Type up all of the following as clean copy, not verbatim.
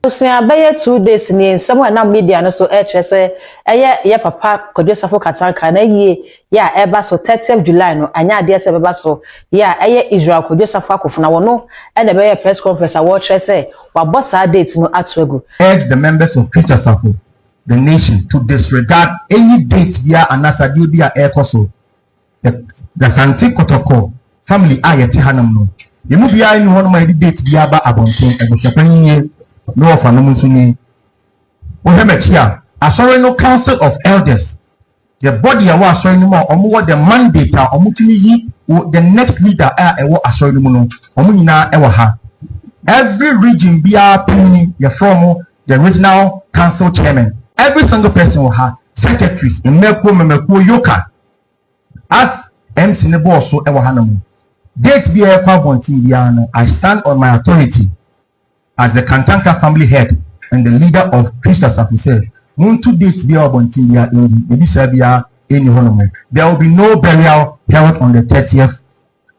Abusua bɛyɛ 2 days nie, nsɛm a ɛnam media no so ɛrekyerɛ sɛ ɛyɛ yɛ papa Kwadwo Safo Kantanka na yie yɛ a ɛba so 30th July no, anyɛ adeɛ sɛ ɛbɛba so. Yɛ a ɛyɛ Israel Kwadwo Safo Akofena wɔno ɛna ɛbɛyɛ press conference a wɔrekyerɛ sɛ wabɔ saa date no ato agu. Urge the members of Christ Asafo, the nation, to disregard any date bia anasadeɛ bi a ɛrekɔ so. The Asante Kotoko family a yɛte hanom no, yɛn mu biara ni hɔnom a yɛde date bi aba abɔnten. Abusuapanyin nie na wɔfa nom nso nie. Wohwɛ m'akyi a, asɔre no Council of Elders, the body a ɛwɔ asɔre no mu a wɔwɔ the mandate a wɔtumi yi the next leader a ɛwɔ asɔre no mu no, wɔn nyinaa ɛwɔ ha. Every region biara panyin, yɛfrɛ wɔn the regional council chairman. Every single person wɔ ha, secretaries, mmɛkuo mmɛkuo, yoka as MC ne bɔɔl so ɛwɔ ha nom. Date bi a ɛkɔ abɔnten biara no, I stand on my authority as the Kantanka family head and the leader of Christ Asafo sɛ muntu date bi a abɔnten biara ɛngi ebi saa biara ɛnni hɔ nom. There will be no burial held on the 30th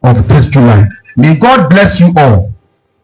of this July. May God bless you all.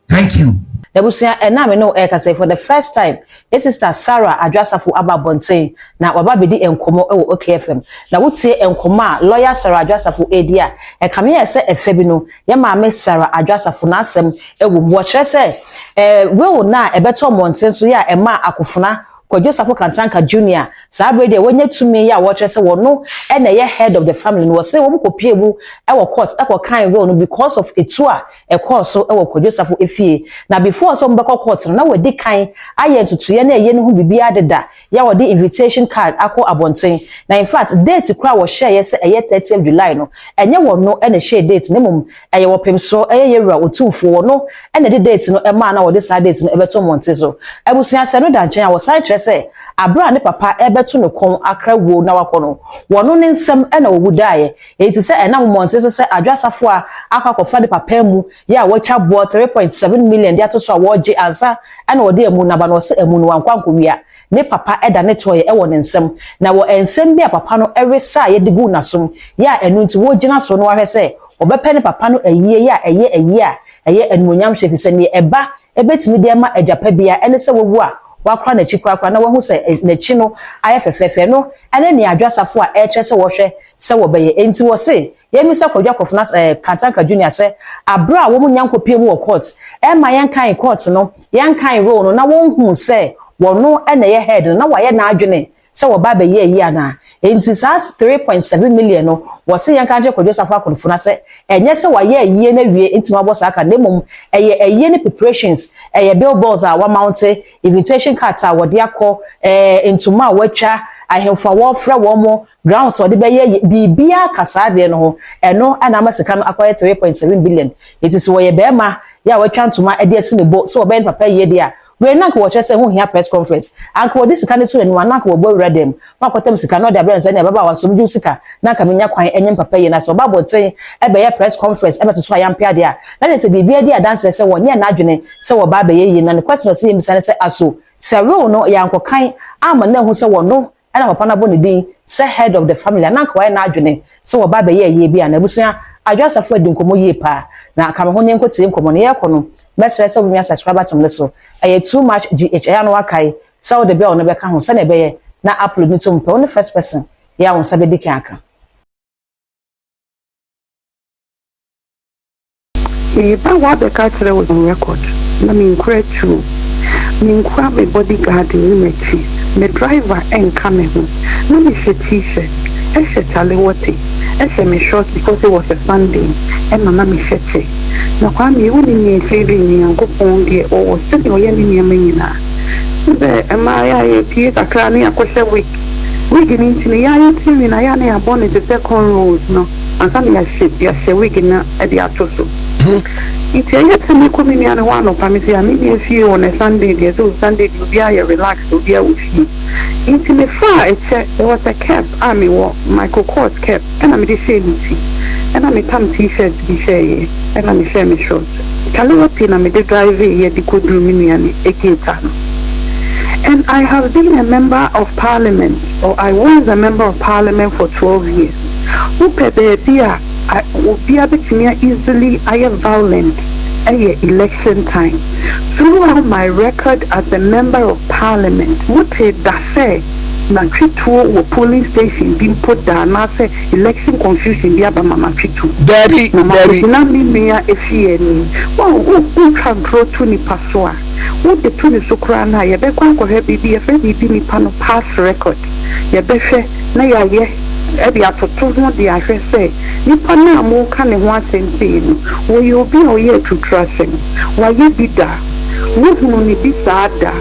Thank you. Abusua, ɛna me no ɛrekasa, for the first time yɛ sister Sarah Adwoa Safo aba abɔnten na waba abɛdi nkɔmmɔ wɔ OKFM. Na wotie nkɔmmɔ a lawyer Sarah Adwoa Safo edi a, ɛkame yɛ sɛ ɛfɛ bi no, yɛ maame Sarah Adwoa Safo n'asɛm ɛwɔ mu. Wɔkyerɛ sɛ will na ɛbɛtɔ mmɔnten so yɛ a ɛma Akofena Kwadwo Safo Kantanka Junior saa abere deɛ wɔnyɛ tumi yi a wɔkyerɛ sɛ wɔno ɛna ɛyɛ head of the family no, wɔsɛ wɔn kɔpie mu ɛwɔ court ɛkɔ kan will no because of etu a ɛkɔɔ so ɛwɔ Kwadwo Safo efie. Na before sɛ wɔn bɛkɔ court no, na wɔdi kan ayɛ ntutuiɛ na ɛyɛ ne ho biribi adeda yɛ wɔde invitation card akɔ abɔnten. Na in fact, date kora wɔhyɛ yɛ sɛ ɛyɛ 30th July no, ɛnyɛ wɔn no ɛna ɛhyɛ date, ne mmom ɛyɛ wɔpem so ɛyɛ yɛwura Otumfuo wɔn no ɛna ɛde date no ɛmaa na wɔde saa date no ɛbɛto mmɔnten so. Abusua, sɛ no da nkyɛn a, wɔsan kyerɛ sɛ abere a ne papa ɛbɛto ne kɔn akra wuo na wakɔ no, wɔno ne nsɛm ɛna owu daeɛ. Eti sɛ ɛnam mmɔnten so sɛ Adwoa Safo a akɔ akɔfa ne papa mu yɛ a wɔatwa boɔ 3.7 million de ato so a wɔregye ansa ɛna wɔde emu naba na wɔsɛ emu no wankɔ ankɔwia ne papa ɛda ne tɔɔyɛ ɛwɔ ne nsam. Na wɔ nsɛm bi a papa no ɛresa a yɛde gu n'asom yɛ a ɛno nti wɔgyina so no ahwɛ sɛ wɔbɛpɛ ne papa no ayie yɛ a ɛyɛ ayie a ɛyɛ animuonyam hyɛ, fi sɛ neɛ ɛba ɛbɛtumi de ama agyapa bia ɛne sɛ wɔwu a wakora n'akyi korakora na wahu sɛ n'akyi no ayɛ fɛfɛɛfɛ no. Ɛne nea Adwoa Safo a ɛrekyerɛ sɛ wɔhwɛ sɛ wɔbɛyɛ. Enti wɔse yɛmisa Kwadwo Akofena Kantanka Junior sɛ abere a wɔn nya nkɔpie mu wɔ court ɛma yɛn kan court no, yɛn kan will no, na wɔn hu sɛ wɔn ɛna ɛyɛ head no na wɔayɛ n'adwene sɛ wɔba abɛyɛ ayi anaa. Nti saa 3.7 million no, wɔsi yɛn kan kyerɛ Kwadwo Safo Akofena sɛ ɛnyɛ sɛ wɔayɛ ayie no awie nti wɔabɔ saa ka, na mmom ɛyɛ ayie no preparations, ɛyɛ billboards a wɔamount, invitation cards a wɔde akɔ, ntoma a wɔatwa, ahemfo a wɔrefrɛ wɔn mo, grounds a wɔde bɛyɛ biribiara ka saa adeɛ no ho. Ɛno ɛna ama sika no akɔyɛ 3.7 billion. Eti sɛ wɔyɛ bɛrima yɛ a wɔatwa ntoma de asi ne bo sɛ wɔbɛyɛ ne papa yie deɛ a, wei na nka wɔkyerɛ sɛ ho hia press conference, anka wɔde sika no to n'anim a, na anka wɔbɔ awura dɛm na akɔtɛm sika na ɔde abrɛ nsɛ ne ɛbɛba wasom gye sika na anka menya kwan ɛnyɛ papa yie. Na sɛ ɔba abɔnten ɛbɛyɛ press conference ɛbɛto so ayampe adeɛ a, na de sɛ biribi adi adanseɛ sɛ wɔnyɛ n'adwene sɛ wɔba abɛyɛ yie. Na ne question ɔsɛ yɛ mbisa ne sɛ aso sɛ will no yɛankɔkan ama na ehu sɛ wɔno ɛna papa no abɔ ne din sɛ head of the family, ananka wɔayɛ n'adwene sɛ wɔba abɛyɛ yie bi a. Na abusua, Adwoa Safo adi nkɔmmɔ yie paa na ka me ho ne nkɔtie nkɔmmɔ no. Yɛrekɔ no, mɛsrɛ sɛ wobɛnya subscribe button no so, ɛyɛ Too Much GH. Ɛyɛ no wakae sɛ wode bell no bɛka ho sɛnea ɛbɛyɛ na upload no to mpɛ wo ne first person yɛ a wo nsa bɛdi kan aka. Meba wabɛka kyerɛ wo on record na menkura tuo, menkura me bodyguard ne m'akyi, me driver ɛnka me ho, na mehyɛ T-shirt, ɛhyɛ kyale wɔte, ɛhyɛ me short because it was a Sunday, ɛna na mehyɛ kyɛ. Na Kwame, wonim yɛn favour Nyankopɔn deɛ ɔwɔ sɛdeɛ ɔyɛ ne nneɛma nyinaa. Sɛ mmaa yɛ a yɛpie kakra ne yɛakɔhyɛ wig. Wig no nti no, yɛayɛ tirinwi na yɛ a na yɛabɔ no te sɛ cornrows no ansa na yɛahyɛ wig no de ato so. Nti ɛyɛ sɛ mekɔ me nua no hɔ anɔpa, mese a me nua fie wɔ no Sunday deɛ, sɛ Sunday deɛ obiara yɛ relax, obiara wɔ fie. Nti mefaa ɛkyɛ, there was a cap a mewɔ, Michael Kors cap, ɛna mede hyɛɛ me ti, ɛna metam T-shirt bi hyɛeɛ, ɛna mehyɛɛ me short. Kyale na mede drive yɛ de kɔduru me nua no gate ano. And I have been a member of parliament, or I was a member of parliament for 12 years. Wopɛ baabi a obiara bɛtumi a easily ayɛ violent. Ɛyɛ election time. Throughout my record as a member of parliament, motee da sɛ matwe tuo wɔ polling station bi mpo da anaasɛ election confusion bi aba ma matwe tuo? Daabi, Na daabi. makɔgyina me nua efie anim. Woahu, wo, wotwa ntorɔ to nipa so a, wode to ne so koraa no a, yɛbɛkɔ akɔhwɛ biribi, yɛfrɛ biribi nipa no past record. Yɛbɛhwɛ na yɛayɛ de atoto ho de ahwɛ sɛ nipa no a moreka ne ho asɛm sei no, ɔyɛ obi a ɔyɛ atuturasɛm? Wayɛ bi da? Wohunuu no bi saa da?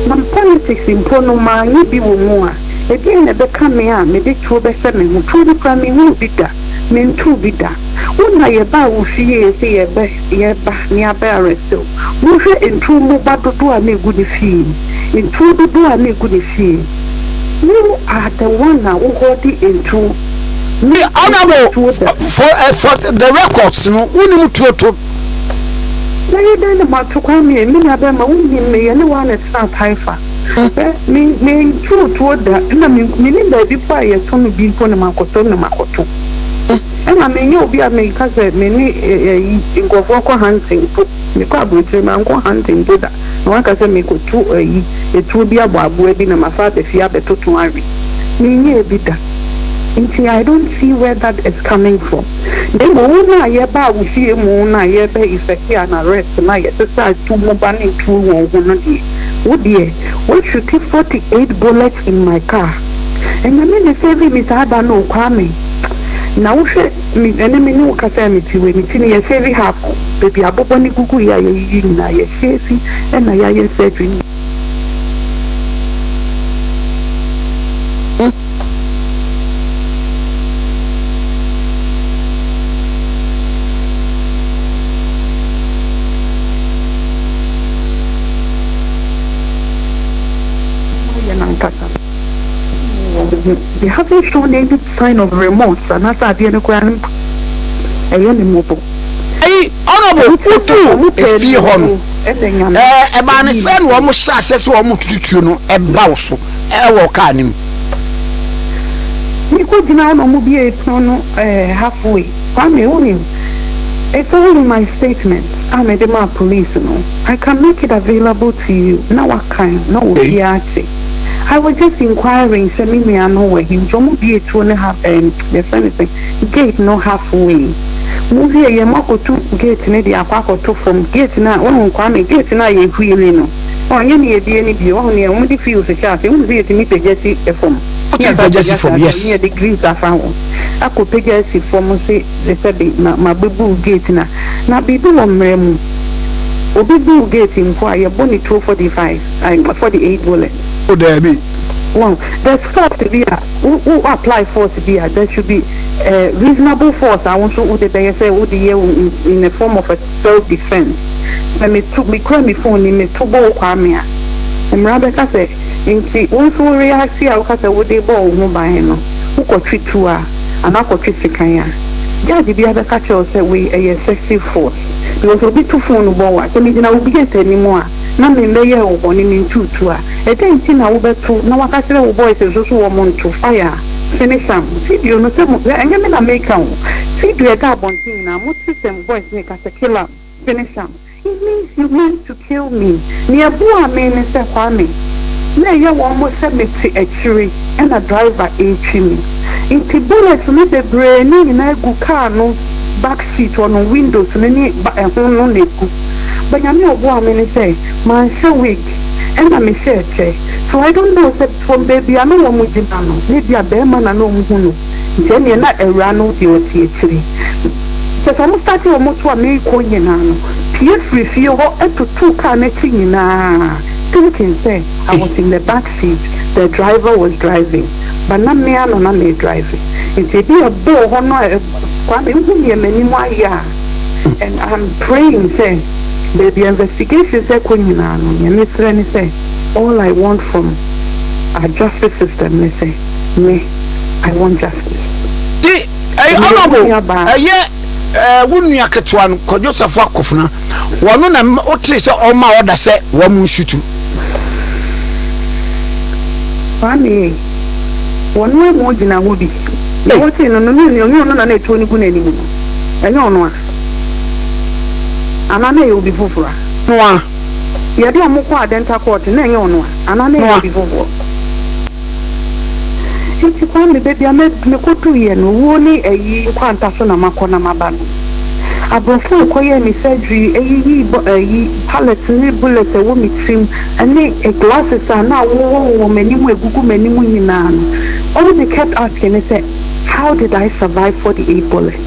Na politics mpo no manyɛ bi wɔ mu a, ɛdeɛn na ɛbɛka me a mede tuo bɛhyɛ me ho? Tuo no koraa menhuu bi da, mentoo bi da. Wo na yɛbaa wo fie sɛ yɛbɛ yɛba ne abɛ arrest wo. Monhwɛ ntuo mmoba dodoɔ a na ɛgu ne fie, ntuo dodoɔ a na ɛgu ne fie. You are the one a wo hoardi ntuo. Me Honourable ntuo da. for eh, for the records no wonim tuo to. Mɛyɛ dɛn na mato Kwame me nua bɛrima wonim me yɛne wo ara na ɛtena Taifa hwɛ me mentoo tuo da ɛna me menim baabi mpo a yɛtɔ no bi mpo na makɔtɔ na makɔto ɛna menyɛ obi a meka sɛ me ne ɛyi nkurɔfoɔ kɔ hunting mpo mekɔ aburokyire mankɔ hunting mpo da. Na waka sɛ merekɔtu ayi, etuo bi abɔ aboa bi na mafa aba fie abɛtoto awe. Menyɛɛ bi da. Nti I don't see where that is coming from. Na mmom wo no a yɛbaa wo fie mu no a yɛrebɛ effect an arrest no a yɛsesaa tuo moba ne tuo wɔ wo ho no deɛ, wo deɛ woashuti 48 bullets in my car. Ɛnyɛ me na ɛsavee me saa da no o, Kwame. Na wohwɛ. Me ɛnɛ me ne wo kasa a mete wei me ti no yɛ shave half o baabi abobɔ no gugu yɛ a yɛyiyi nyinaa yɛ shave ɛna yɛayɛ surgery no. Yɛ no ankasa wɔn ho they haven't shown any Sign of remorse anaasɛ adeɛ no koraa no mpo ɛyɛ ne mmɔbɔ. Ayi honourable Ɛno nti sɛ woduu wɔn pɛɛ efie no hɔ no wuo ɛna Nyame ɛɛ ɛbaa ne yii sɛ no na firi wɔn mu. hyɛ aseɛ sɛ wɔn tutu tuo no ɛba wo so ɛwɔ kaa no mu. Me kɔ gyina hɔ na wɔn bue pono no ɛɛ half way. Kwame wonim it's all in my statement a mede maa police no I can make it available to you na wakan na obiara ate. I was just inquiring sɛ me nua no wɔ he nti ɔmo bue tuo no half ɛɛm yɛfrɛ no sɛn gate no half way mo wie yɛ mo akɔtu gate no de akɔ akɔto fam gate no a wahu Kwame gate no a yɛ wheele no ɔnyɛ ne yɛbue no bio wahu nea ɔmo de wheels hyɛ ase wohu sɛ yɛtumi pagya si fam ne Wotumi yɛsan pagya si pagya fam saa yes. ne yɛde grease afa ho akɔ pagya asi fam se sɛbe ma mabebu gate no a na biribi wɔ mmara mu obi bu gate mpo a yɛbɔ ne tuo 45. 48 bullet. Oh daabi. Wahu? There's force bi a, wo wo apply force bi a, there should be eh, reasonable force a wo nso wode bɛyɛ sɛ wode yɛ wo in, in a form of a self defence. Sɛ meto, mekura me phone ni, meto bɔ wo Kwame a, mmara bɛka sɛ, nti wo nso wo react a woka sɛ wode bɔ wo ho ban no, wokɔtwe tuo a, anaa kɔtwe sekan a, judge biara bɛka kyerɛ wo sɛ wei ɛyɛ excessive force. Because obi to phone bɔ wo a, sɛ megyina wo gate anim a, na me mɛyɛɛ wo bɔne me ntuu tuo a, ɛdɛn nti na wo bɛto na waka kyerɛ wo boys nso so wɔn nto fire finish am video no sɛ mo hwɛ ɛnyɛ me na meka o video ɛda abɔnten nyinaa mo te sɛ mo boys no reka sɛ kill am finish am it means you meant to kill me nea ɛboaa me ne sɛ Kwame na ɛyɛ wɔn mo sɛ me te akyire ɛna driver retwi me nti bullet no bebree no nyinaa gu car no back seat hɔ no windows no ne ɛho no na egu. But Nyame a ɔboaa me ne sɛ manhyɛ wig ɛna mehyɛɛ kyɛ so I don't know sɛ from baabi a na wɔn gyina no na ebia barima na na wɔn hu no nti ɛneɛ na awuraa no deɛ ɔte akyire. Kyerɛ sɛ wɔn startee wɔn to a merekɔ nyinaa no pue firi fie hɔ totoo car no akyi nyinaa thinking sɛ I was in the back seat the driver was driving but na me ara na na meredrive nti ebi a ɛbɔɔ hɔ no a Kwame wohu deɛ m'anim ayɛ a. And I'm praying sɛ baabi a investigations ɛkɔ nyinaa no nea mesrɛ ne sɛ all I want from our justice system ne sɛ me I want justice. Ti ɛyɛ Meyɛ wo honourable nua baa. ɛyɛ ɛɛ wo nua ketewa no Kwadwo Safo Akofena wɔno na wotee sɛ ɔma ɔda sɛ wɔn nsutu. Kwame ei, wɔno amu gyina hɔ bi na Ei. wotee no no ne ɔne ɔno na na etuo no gu n'anim no. Ɛnyɛ ɔno a. Anaa na ɛyɛ obi foforɔ a? Noa. Yɛde wɔn kɔɔ Adenta Court na ɛnyɛ ɔno a? Anaa na ɛyɛ obi foforɔ? Nti Kwame, baabi a mekɔduruiɛ no, owuo ne ayi nkwanta so na makɔ na maba no. Aborɔfo a wɔkɔyɛɛ me surgery yiyii bɔ ayi pallet ne bullet a ɛwɔ me tirim ne glasses a na awowɔwowɔ m'anim a ɛgugu m'anim nyinaa no, all they kept asking ne sɛ, how did I survive 48 bullets?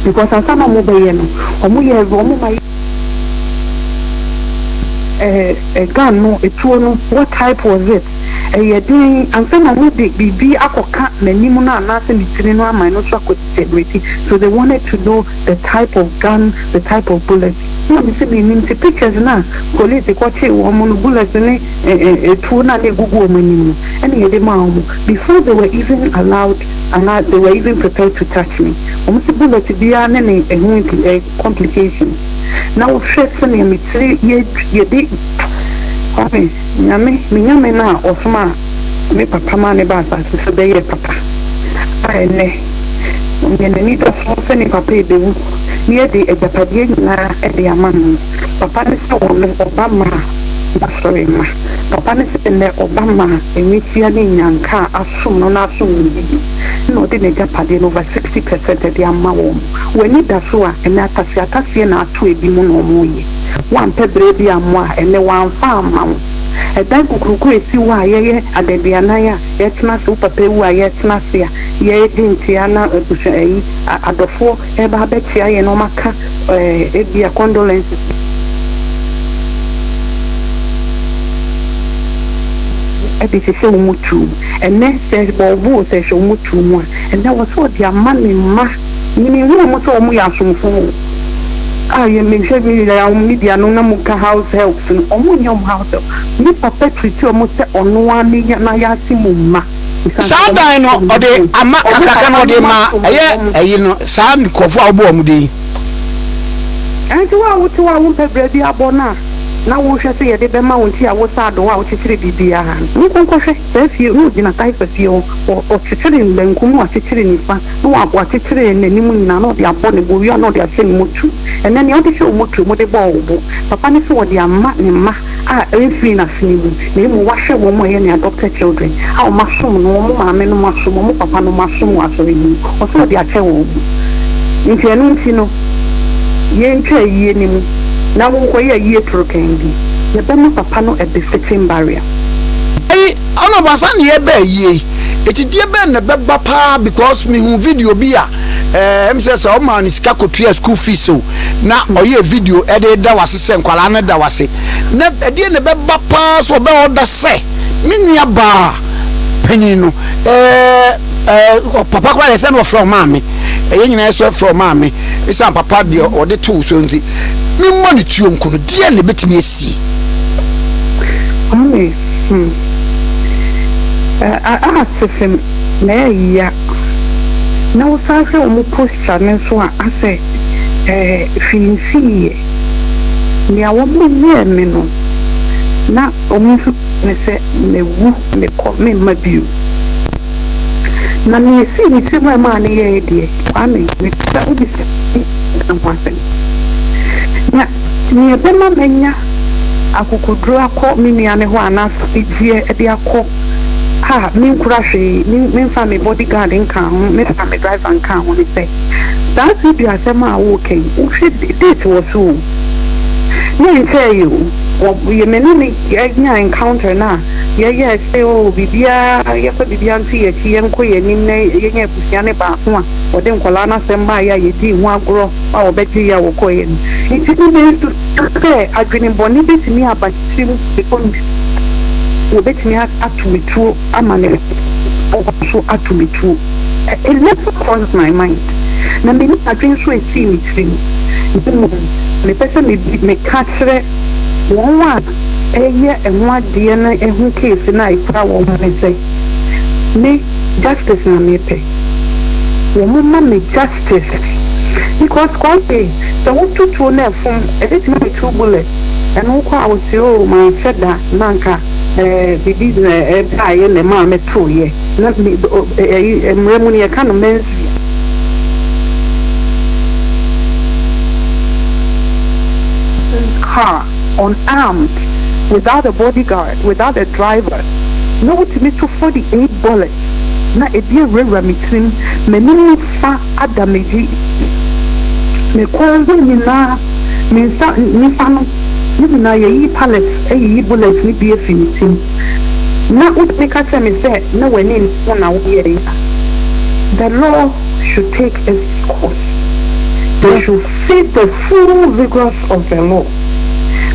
Because ansa na wɔbɛyɛ no, wɔyɛɛ wɔn ma ɛɛ gun no, etuo no, what type was it? Ɛyɛ den ansa na wɔde biribi akɔka m'anim no anaasɛ me tiri no ama ɛno nso akɔ deteriorate. So they wanted to know the type of gun, the type of bullet. Ɛna mese mennim nti pictures no a police kɔkyee wɔn no, bullets ne etuo no a na ɛgugu wɔn anim no ɛna yɛde maa wɔn before they were even allowed anaa they were even prepared to touch me. Wɔn se bullet biara ne ne ɛho complications. Na wohwɛ sɛnea me tiri yɛ yɛde Kwame. Nyame, me Nyame no a ɔsomaa me papa maa no baa asase so bɛyɛɛ papa, a ɛnnɛ yɛn ani da so sɛ ne papa rebewu na yɛde agyapadeɛ nyinaa de ama no no. Papa no sɛ ɔno ɔba maa n'asɔre mma. Papa no sɛ nnɛ ɔba maa nwisiaa ne nnyanka a asom no na asom no yiye na ɔde n'agyapadeɛ no over 60 percent de ama wɔn. W'ani da so a ɛnnɛ ataseataseɛ na ato ebinom na wɔreyɛ. Woampɛ berɛ bi ammɔ a, ɛnnɛ wɔamfa amma wo. Ɛdan kokuroko a ɛsi hɔ a yɛyɛ adaduanan a yɛtena ase, wo papa awu a yɛtena ase a yɛredi nkyea na abusua ayi, adɔfoɔ reba abɛkyea yɛn na wɔaka ebia condolences de hyehyɛ wo motuo mu. Ɛnnɛ sɛ ɛbɔ wo bo o, sɛ ɛhyɛ wo motuo mu a, ɛnnɛ wɔ sɛ ɔde ama ne mma. Me menhu wɔn sɛ wɔn yɛ asomfo o. A yɛ me hwɛ me yɛ wɔn media no na mo ka house helps no wɔn nyɛ wɔn house help. Me papa treat wɔn sɛ ɔno ara ne n'ayase mu mma. Saa dan no ɔde ama kakraka no ɔde ma ɛyɛ ɛyi no saa nkurɔfoɔ a wɔbɔ wɔn din yi. Ɛnti wo a wote hɔ a wompɛ bra bi abɔ no a na wohwɛ sɛ yɛde bɛma wo nti a wo sa adowa a wokyekyere biribiara no monkɔ nkɔhwɛ saa fie no ogyina Kaiser fie hɔ ɔkyekyere bankum na wakyekyere nifa. Na wakyekyere n'anim nyinaa, na ɔde abɔ ne bo, ɔwie a na ɔde ahyɛ ne moto. Ɛnnɛ, nea wode hyɛ wo moto mu de bɔɔ wo bo, papa ne sɛ ɔde ama ne mma a ɛmfiri n'asene mu, na mmom wahwɛ wɔn a ɛyɛ ne adopted children a wɔasom no, wɔn maamenom asom, wɔn papanom asom wɔ asɔre no mu. Ɔsɛ ɔde akyɛ wɔn. Nti ɛno nti no, yɛntwa ayie no mu na wonkɔyɛ ayie torokɛn bi. Yɛbɛma papa no a befitting burial. Ayi, Honourable ansa na yɛreba ayie yi, Atidie bɛn na ɛbɛba paa because mehu video bi a ɛɛ ɛm sɛ sɛ ɔmaa no sika kɔtua school fees o na ɔyɛ video ɛde da wase sɛ nkwadaa no da wase na ɛdeɛ na ɛbɛba paa sɛ ɔbɛ ɔda sɛ me nua baa panyin no ɛɛ ɛɛ papa koraa yɛ sɛ na ɔfrɛ ɔmaame ɛyɛ nyinaa sɛ ɔfrɛ ɔmaame esan papa deɛ ɔde too so nti memmɔ ne tuo nko no deɛ na ɛbɛtumi asi. Kwame, Hmm. Eh, a asefem na ɛyɛ ya. Na wosan hwɛ wɔn posture no nso a, asɛ eh, hwee nsiiɛ. Nea wɔyɛɛ me no, na wɔn nso ne sɛ mawu, mekɔ, memma bio. Na nea esii ne tirim a ɛmaa no yɛeɛ deɛ, Kwame, mebisa, wobisa me ho asɛm. Na nea ɛbɛma manya akokoduru akɔ me nua no hɔ anaasɛ anigyeɛ de akɔ a menkura hwee, memfa me body guard nkaa ho, memfa me driver nkaa ho ne sɛ, saa video asɛm a woreka yi, wohwɛ date wɔ so o, na ɛnkyɛeɛ o, wɔ, me ne no nyaa encounter no a yɛyɛɛ sɛ o biribiara, yɛfa biribiara nto yɛn akyi, yɛnkɔ yɛn anim na yɛnyɛ abusua no baako a wɔde nkwadaa no asɛm baeɛ a yɛdii ho agorɔ a wɔbɛgyeeɛ a wɔkɔeɛ no. Nti no mensusu sɛ adwene bɔne bɛtumi aba ne tirim sɛ wɔbɛtumi ato me tuo ama ne nso ato me tuo. It never crossed my mind. Na menni adwene nso a ɛsii me tirim. Na mmom mepɛ sɛ meka kyerɛ wɔn a ɛreyɛ ɛho adeɛ no ho case no a ɛkura wɔn no sɛ, me justice na mepɛ. Wɔmma me justice because Kwame sɛ woto tuo na ɛfom ɛbɛtumi ayɛ two bullet ɛno wokɔ a wose oo manhyɛ da na anka ɛɛ biribi na ɛbaeɛ na ɛmaa metoeɛ na me ɛyi mmerɛ mu no yɛka no mens rea. car unarmed without a bodyguard, without a driver na wotumi to 48 bullets na ebi awurawura me tirim, m'anim nifa ada m'agyi, me kɔn ho nyinaa, me nsa nifa no ne nyinaa yɛyi pallets ayiyi bullets no bi afi me tirim na wotumi ka kyerɛ me sɛ na w'ani nna ho na woyɛe a, the law should take its course. They should face the full rigors of the law.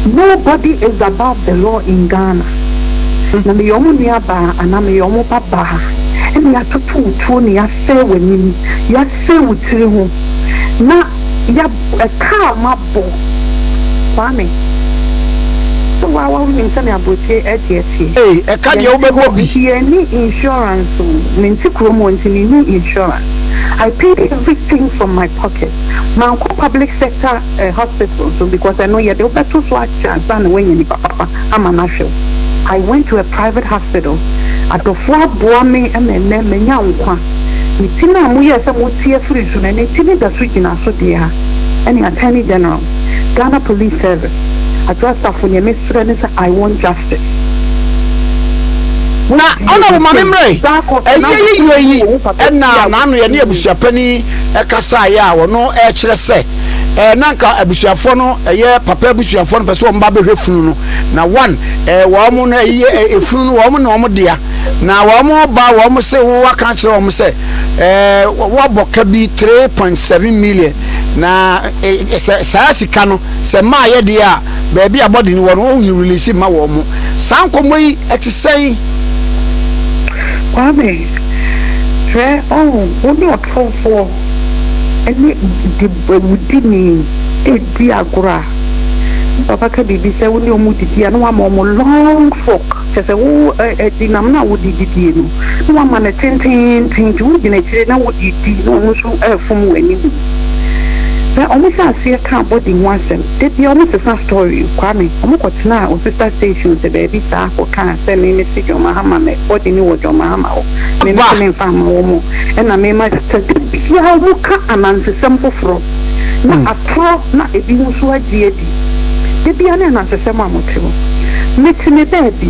Nobody is above the law in Ghana. Na meyɛ wɔn nua baa anaa meyɛ wɔn ba baa ɛna yɛatoto wo tuo na yɛasɛe w'anim, yɛasɛe wo tiri ho na ya ɛka a mabɔ. Kwame, sɛ wo ara wonim sɛnea aburokyire ɛdeɛ teɛ. Ei, ɛka deɛ Yɛnte wobɛbɔ hɔ bi. nti yɛnni insurance o. Mente kurom hɔ nti menni insurance. I paid everything from my pocket. Mankɔ public sector eh, hospital so because ɛno yɛde wo bɛto so akyɛ ansa na woanya nipa papa ama no ahwɛ wo. I went to a private hospital. Adɔfoɔ aboa me ma ɛnnɛ manya nkwa. Me ti no a moyɛɛ sɛ mote afiri so no, ɛnnɛ ti no da so gyina so deɛ a, ɛne Attorney General, Ghana Police Service, Adwo Asafo, neɛ mesrɛ ne sɛ I want justice. Na Moadie Honourable me ma me sei, mmerɛ yi, saa kɔso na ɛyɛ mopɛ yiyɔ sɛ yi wɔ wo papa ɛna fie a n'ano yɛne wotumi. abusuapanin ɛkasaeɛ a ɔno ɛkyerɛ sɛ ɛɛ na nka abusuafoɔ no ɛyɛ papa abusuafoɔ no pɛ sɛ wɔn ba bɛhwɛ funu no na one ɛɛ wɔn no ɛyɛ efunu no wɔn na wɔn dea na wɔn ba wɔn se wo aka akyerɛ wɔn sɛ ɛɛ wɔabɔ ka bi 3.7 million na ɛ sɛ saa sika no sɛ mmaa yɛ deɛ a baabi a bɔde no wɔ no wɔn release ma wɔn mo. Saa nkɔmɔ yi ɛte sɛn? Kwame, hwɛ ɔho, wo ne ɔtorɔfoɔ ne di awudini redi agorɔ a, wo papa ka biribi sɛ wo ne wɔn didi a na wama wɔn long fork, kyerɛ sɛ wo adinam no a wode didie no, na wama no tententen nti wogyina akyire na wode di na wɔn nso refom w'anim. Hwɛ, wɔhyɛ aseɛ ka body ho asɛm, da biara wɔsesa story. Kwame, wɔkɔtenaa Osista station sɛ baabi saa kɔkaa sɛ me mese John Mahama me body no wɔ John Mahama hɔ, me mese memfa mma wɔn, ɛna mema sɛ da biara wɔka anansesɛm foforɔ na atorɔ na ebi nso agye adi. Da biara ne anansesɛm a mote hɔ. Mete me baabi,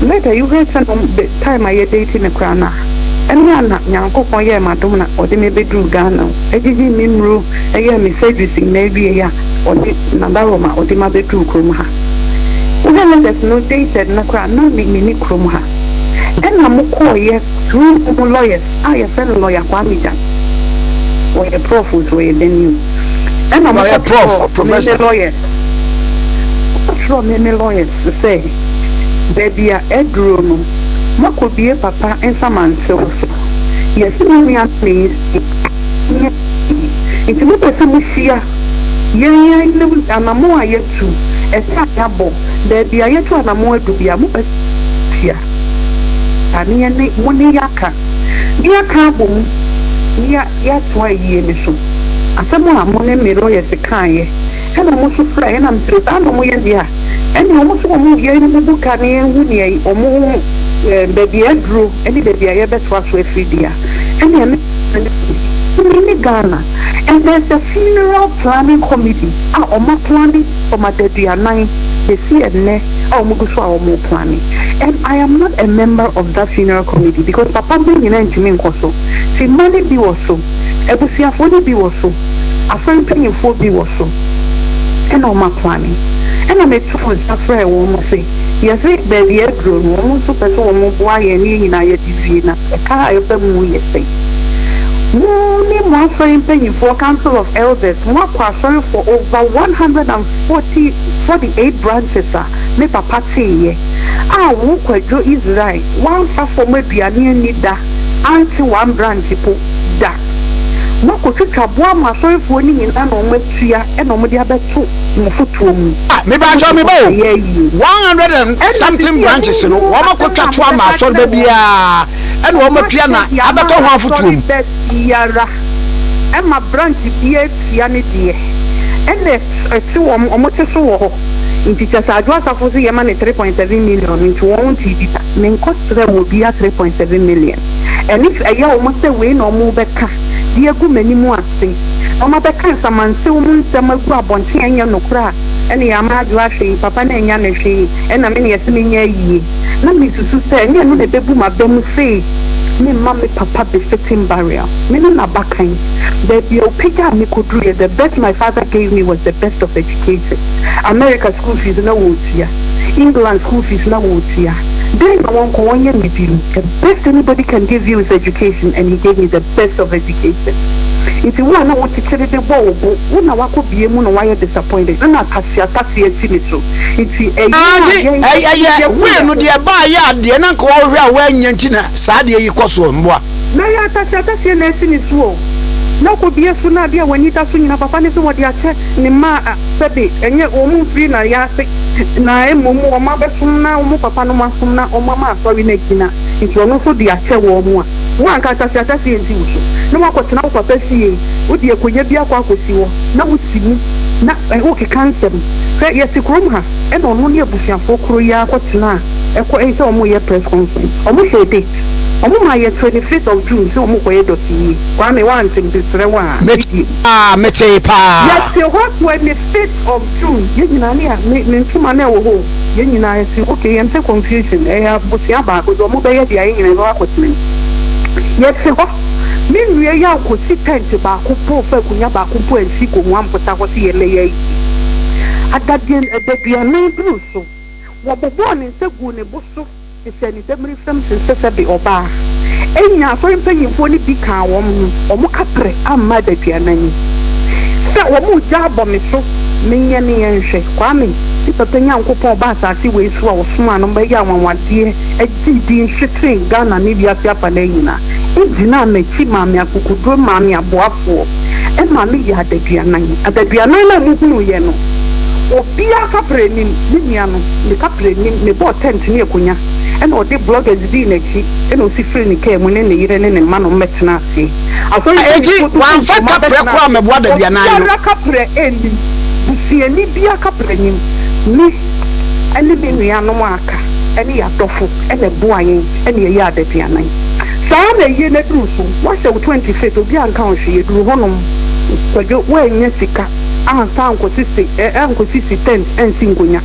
later you heard sɛ no the time a yɛ date me koraa no a, ɛno a na Nyankopɔn yɛɛ m'adom na ɔde me bɛduruu Ghana o, ɛgyegyee me nnuro, ɛyɛɛ me surgeries nyinaa wieeɛ a ɔde Nadaroma ɔde me abɛduruu kurom ha. Wohwɛ letters no dated no koraa a na me menni kurom ha. Ɛna mokɔeɛ through mo lawyers a yɛfrɛ no lawyer Kwame Gyan. Ɔyɛ prof nso ɔyɛ dɛn o. Ɛna Lawyer prof, mokɔtwerɛɛ me me professor. lawyers. Mokɔtwerɛɛ me me lawyers sɛ baabi a aduro no moakɔbue papa nsamansew so. Yɛse me nua no na ɛnsi. Nyɛ pii. Nti mopɛ sɛ mohyia yɛn yɛn anammɔn a yɛatu, ɛsɛ a yɛabɔ, baabi a yɛatu anammɔn adu biara, mopɛ sɛ mohyia a, ne yɛne mo ne yɛaka, ne yɛaka abɔ mu, ne yɛatoa ayie no so. Asɛm a mo ne me lawyers kaeɛ, ɛna mo nso frɛɛ, ɛna mesɛ saa na wɔyɛ deɛ a, ɛnneɛ wɔn nso wɔn yɛn mmubu ka na yɛnhu deɛ wɔn baabi a aduro ne baabi a yɛbɛtoa so afiri deɛ a, ɛnneɛ me Me ne Ghana and there's a funeral planning committee a wɔn a plane from adaduanan besi ɛnnɛ a wɔn gu so a wɔn plane and I am not a member of that funeral committee because papa mma nyinaa ntumi nkɔ so ti mma no bi wɔ so, abusuafoɔ no bi wɔ so, asɔre mpanyinfoɔ bi wɔ so ɛna wɔn a plane ɛna me too nsa frɛɛ wɔn se yɛse baabi a aduro no wɔn nso pɛ sɛ wɔn boa yɛn ne yɛn nyinaa yɛde wie na ɛka a ɛba mu yɛ sɛn? Mo ne mo asɔre mpanyimfoɔ, Council of Elders, moakɔ asɔre for over 140, 48 branches a me papa teeɛ, a wo Kwadwo Israel woamfa fam aduane anni da, ante one branch po da. Moakɔtwitwa boa mo asɔrefoɔ no nyinaa na wɔatua na wɔde abɛto mo fotoɔ mu. Ah, me ba kyɛw me ba o. 100 and something branches no, wɔn akɔtwa to ama asɔre ba biara. Ɛna wɔn atua na abɛtɔ ho afotuo mu. Asɔre ba biara ɛma branch biara tua ne deɛ ɛna ɛte wɔn wɔn te so wɔ hɔ nti kyɛ sɛ Adwo Asafo se yɛma no 3.7 million nti wɔn ntee bi da. Menkɔ srɛ wɔ obiara 3.7 million ɛne ɛyɛ wɔn sɛ wei na wɔn bɛka de agu m'anim ase na wɔn abɛka nsamansew mu nsɛm agu abɔnten a ɛnyɛ nokorɛ a. Ɛna yɛama Adwoa hwee, papa no annya no hwee, ɛna me na yɛse menyɛ ayie. Na mesusu sɛ ɛnyɛ ɛno na ɛbɛbu m'aba mu sei memma me papa befitting burial. Me ne n'abakan. Baabi a ɔpagyaa me kɔduruiɛ, the best my father gave me was the best of education. America school fees na wɔretua, England school fees na wɔretua. Dɛn na wɔnkɔ wɔnyɛ me bio? The best anybody can give you is education and he gave me the best of education. Nti wo a na wokyekyere de bɔ wo bo, wo na woakɔ bie mu na woayɛ disappointed ɛna ataseatase asi me so. Nti ɛyɛ Ah, a nti yɛn ɛyɛ yɛko wei yɛn no ho. deɛ ɛbaayɛ a deɛ na nka wɔhwɛ a wɔanya nti na saa adeɛ yi kɔ soɔ mmoa. Na ɛyɛ ataseataseɛ na asi ne so o. Na ɔkɔ bie so na adeɛ a w'ani da so nyina papa no sɛ wɔde akyɛ ne mma a sɛbe ɛnyɛ wɔn mfiri na yɛase na mmom wɔn abɛsom na wɔn papa nom asom na wɔn ama asɔre no agyina nti ɔno nso de akyɛ wɔn a wo anka ataseataseɛ nsi wo so na woakɔtena wo papa fie wode akonya bi akɔ akɔsi hɔ na wosi mu na wokeka nsɛm hwɛ yɛte kurom ha ɛna ɔno ne abusuafoɔ koro yi ara kɔtenaa ɛkɔ ɛyi sɛ wɔn reyɛ press conference wɔn hyɛɛ date wɔn maa yɛ 25th of June sɛ wɔn rekɔyɛ dɔte yie Kwame woante mesrɛ wo a Mete video. paa, metee paa. Yɛte hɔ 25th of June yɛn nyinaa ne a me me ntoma na ɛwɔ hɔ o yɛn nyinaa yɛte okay yɛmpɛ confusion ɛyɛ abusua baako deɛ wɔn bɛyɛ deɛ yɛn nyinaa yɛbɛkɔ akɔtena mu yɛte hɔ me nua yi ankɔsi tent baako mpo mfa akonnwa baako mpo ansi Gomoa mpota hɔ sɛ yɛmmɛyɛ ayie adadeɛ adaduanan duru so wɔbobɔɔ ne nsa guu ne bo so de hyɛɛ ne damiri fam sen sɛ sɛbe ɔbaa. Enya asɔre mpanyimfoɔ no bi kaa wɔn ho, wɔn kaprɛ amma adaduanan yi. Sɛ wɔn regya abɔ me so, menyɛ ne yɛnhwɛ. Kwame, me papa Nyankopɔn ɔbaa asase wei so a ɔsomaa no bɛyɛɛ anwanwadeɛ, gyee din hwetee Ghana ne wiase afanaa nyinaa, gyinaa m'akyi maa me akokoduro, maa me aboafoɔ, ɛmaa me yɛɛ adaduanan. Adaduanan no a mohunuiɛ no, obiara kaprɛ nnim, me nua no, ne kaprɛ nnim, mebɔɔ tent ne akonya, ɛna ɔde bloggers dii n'akyi, ɛna ɔsi firii ne kaa mu ne ne yere ne ne mma nom bɛtenaa ase. Asɔre Enti mpanyinfoɔ tutuu wamfa ntoma kaprɛ bɛtenaa koraa ase. ammɛboa adaduanan no. Obiara kaprɛ nnim, busuani biara kaprɛ nnim. Me ne me nuanom a aka ne yɛn adɔfo na ɛboaa yɛn na yɛyɛɛ adaduanan. Saa ara na ayie no aduru so, woahyɛ wo 25th, obiara nka wo hwee, yɛduru hɔnom, Kwadwo, woannya sika ansa ankɔsisi ankɔsisi tent ansi nkonya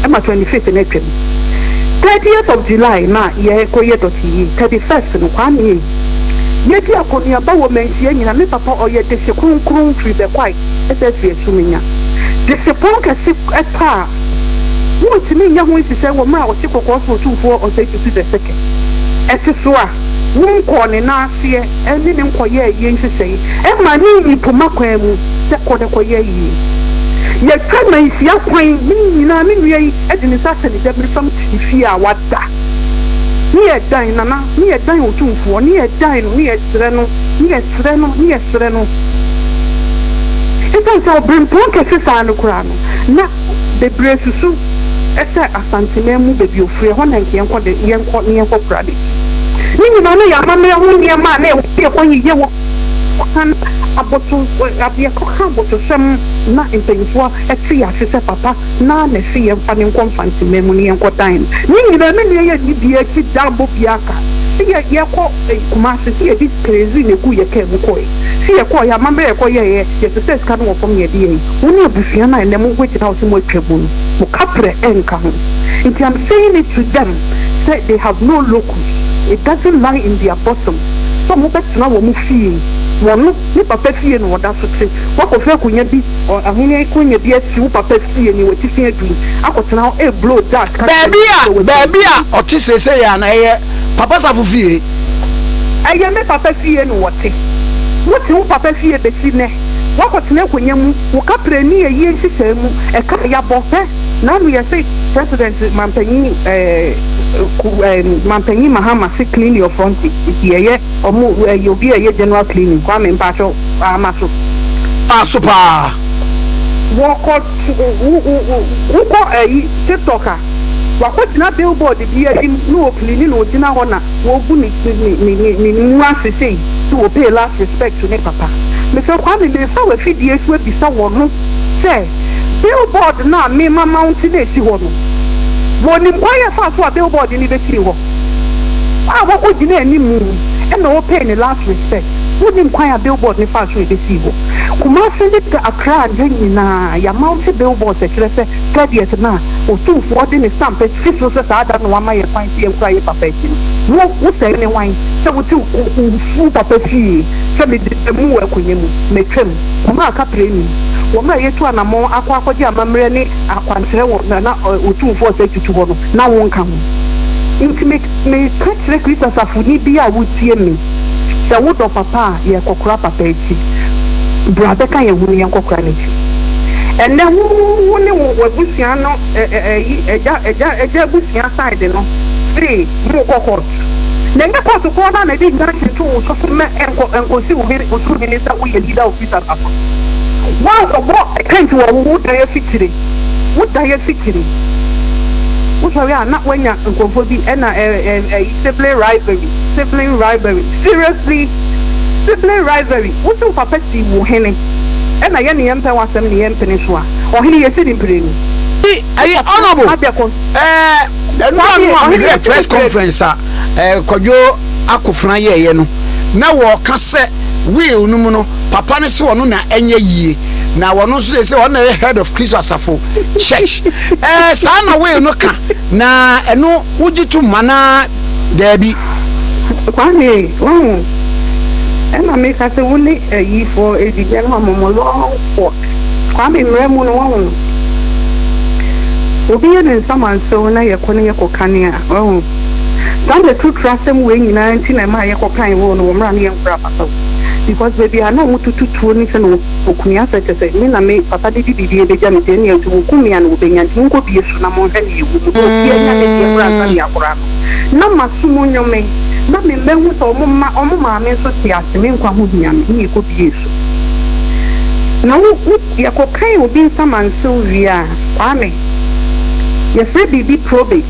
ma 25th no atwam. 30th of July na yɛrekɔyɛ dɔte yie, 31st no, Kwame ei, yɛdi akɔneaba wɔ Manhyia nyina, me papa ɔyɛ dehye kronkron firi Bɛkwae sɛ afiri Asumenya. Dehye pɔn kɛse tɔ a, wontumi nyɛ ho nhyehyɛe wɔ mmerɛ a ɔte kɔkɔɔ so Otumfoɔ Osei Tutu the Second te so a, wonkɔɔ ne nan aseɛ ne no nkɔyɛɛ ayie nhyehyɛe mma no nyi poma kwan mu sɛ kɔ na kɔyɛ ayie. Yɛatwa manhyia kwan ne nyinaa, me nua yi de ne nsa ahyɛ ne dabiri fam te ne fie a wada. Ne yɛdan Nana, ne yɛdan Otumfoɔ, ne yɛdan no, ne yɛsrɛ no, ne yɛsrɛ no, ne yɛsrɛ no. Esiane sɛ ɔberempɔn kɛse saa no koraa no, na bebree susu sɛ Asanteman mu baabi a ofiri, ɛhɔ na anka yɛnkɔ de yɛnkɔ na yɛnkɔkora n'akyi. Ne nyinaa no yɛ amammerɛ ho nneɛma a na ɛwɔ sɛ yɛkɔyeyɛ wɔ kan aboto yɛkɔka abotosɛm na mpanyinfoɔ te yɛn ase sɛ papa na na ɛse yɛmfa no nkɔ Mfanteman mu na yɛnkɔdan no. Ne nyinaa me nua yɛnni biara akyi da mbɔ biara ka sɛ yɛ yɛkɔ Kumasi sɛ yɛde kerosene na eguu yɛ kaa mu kɔe sɛ yɛkɔɔ yɛ amammerɛ yɛkɔyɛeɛ yɛsesɛɛ sika no wɔ fam na yɛde yɛe. Wo ne abusua no a ɛnnɛ mobɛgyina hɔ sɛ moatwa mu no, mo kaprɛ nka ho. Nti I'm saying it to them sɛ they have no locus, it doesn't lie in their bosom sɛ wɔbɛtena wɔn fie, wɔno ne papa fie na ɔda so te, woakɔfa akonya bi, ɔhene akonya bi asi wo papa fie ne w'atifi adum akɔtena hɔ ɛreblow dust ka kyerɛ Baabi me a sɛ woatwa mu. baabi a ɔte seesei a na ɛyɛ Papa Safo fie. Ɛyɛ me papa fie na ɔte. Wote wo papa fie bɛsi nnɛ. Woakɔtena akonya mu, wo kaprɛ nni ayie nhyehyɛe mu, ɛka a yɛabɔ, hwɛ, nano yɛse President manpanyin eh, ku eh, manpanyin Mahama se clean your frontage, nti yɛyɛ ɔmo eh, obi a ɛyɛ general cleaning, Kwame mpakyɛw ama so. Maa so paa. Wɔkɔ wo wo wo wokɔ ayi TikTok a, wakɔgyina billboard bi anim na ɔcleani na ɔgyina hɔ na Wogu ne ne ne ne mu ase sei sɛ wɔ pay last respect to ne papa. Mesrɛ Kwame merefa w'afidie so abisa wɔno sɛ billboard no a me ma mount no ɛsi hɔ no wɔnim kwan a ɛfaa so a billboard no bɛsii hɔ a wɔkɔ gyina animu ɛna wɔ pay ne last respect wonim kwan a billboard no faa so ɛbɛsii hɔ. Kumasi ne Accra ha nyinaa, yɛamounte billboards a ɛkyerɛ sɛ 30th no a Otumfoɔ de ne stamp asi so sɛ saa da no na wama yɛn kwan sɛ yɛnkura yɛn papa akyi no. Wo, wo sɛe ne hwan sɛ wote wo, wo papa fie sɛ mede mu wɔ akonnwa mu, matwam, koma a kaprɛ nnim, wɔ mmerɛ a yɛatu anammɔn akɔ akɔgye amammerɛ ne akwankyerɛ wɔ Nana Otumfoɔ Osei Tutu hɔ no, na wonka ho. Nti me, meka kyerɛ Kristo asafoni bi a wotie me, sɛ wodɔ papa a, yɛrekɔkora papa akyi. Bra bɛka yɛn ho na yɛnkɔkora n'akyi. Ɛnnɛ wo, wo ne wo, w'abusua no, ɛ, ɛ, ɛyi, agya, agya, agya abusua side no, se morekɔ court. Na ɛnyɛ court korɔ no ara na ɛde injunction to wo so se mɛ, ɛnkɔ, ɛnkɔsi wo hene, wo so hene sɛ woyɛ leader of Kristo asafo. Woankɔbɔ tent wɔ wo, wo dan afikyire. Wo dan afikyire. Wosɔre a na woanya nkurɔfoɔ bi ɛna ɛ, ɛ, ɛyi, sibling rivalry, sibling rivalry. Seriously? Sibling rivalry. Wo se wo papa sii wo hene, ɛna yɛne yɛmpɛ w'asɛm ne yɛmpene so a, ɔhene yɛsi no mprenu. Ɛyi Wo papa honourable abɛkɔ. ɛɛ ɛnura Kwame, no a ɔhene mehwɛɛ yɛsi no press mprenu. conference a ɛɛ Kwadwo Akofena yɛɛyɛ no na wɔɔka sɛ will no mu no papa no se ɔno na ɛnyɛ yie na ɔno nso sɛ ɔno na ɛyɛ head of Kristo Asafo church ɛɛ saa na will no ka na ɛno wogye tom anaa daabi. Kwame, wahu, ɛna meka sɛ wo ne ayifoɔ ɛdi yɛn ma mo mo long walk. Kwame, mmerɛ mu no, wahu, obi yɛ ne nsamansew na yɛkɔ na yɛkɔ kane a, wahu, saa na turutura asɛm wei nyinaa nti na ɛmaa yɛkɔ kan wɔ no wɔ mmerɛ a na yɛnkura papa o. Because baabi a na wɔn tutu tuo ne sɛ na wɔkumi asɛ kyɛ sɛ me na me papa de de biribi ɛbɛgya me nti ɛnneɛ nti wɔkum me a na wɔbɛnya nti monkɔ bie so na monhwɛ nea ɛwɔ mu na obiara nya ne deɛ mmra ansa na yɛakora no. Na maso mu nnwome, na me mma hu sɛ wɔn mma, wɔn maame nso te ase, me nkwa ho hia me, ne yɛkɔbiee so. Na wo, wo, yɛkɔkan obi nsamansew wie a, Kwame, yɛfrɛ biribi probate.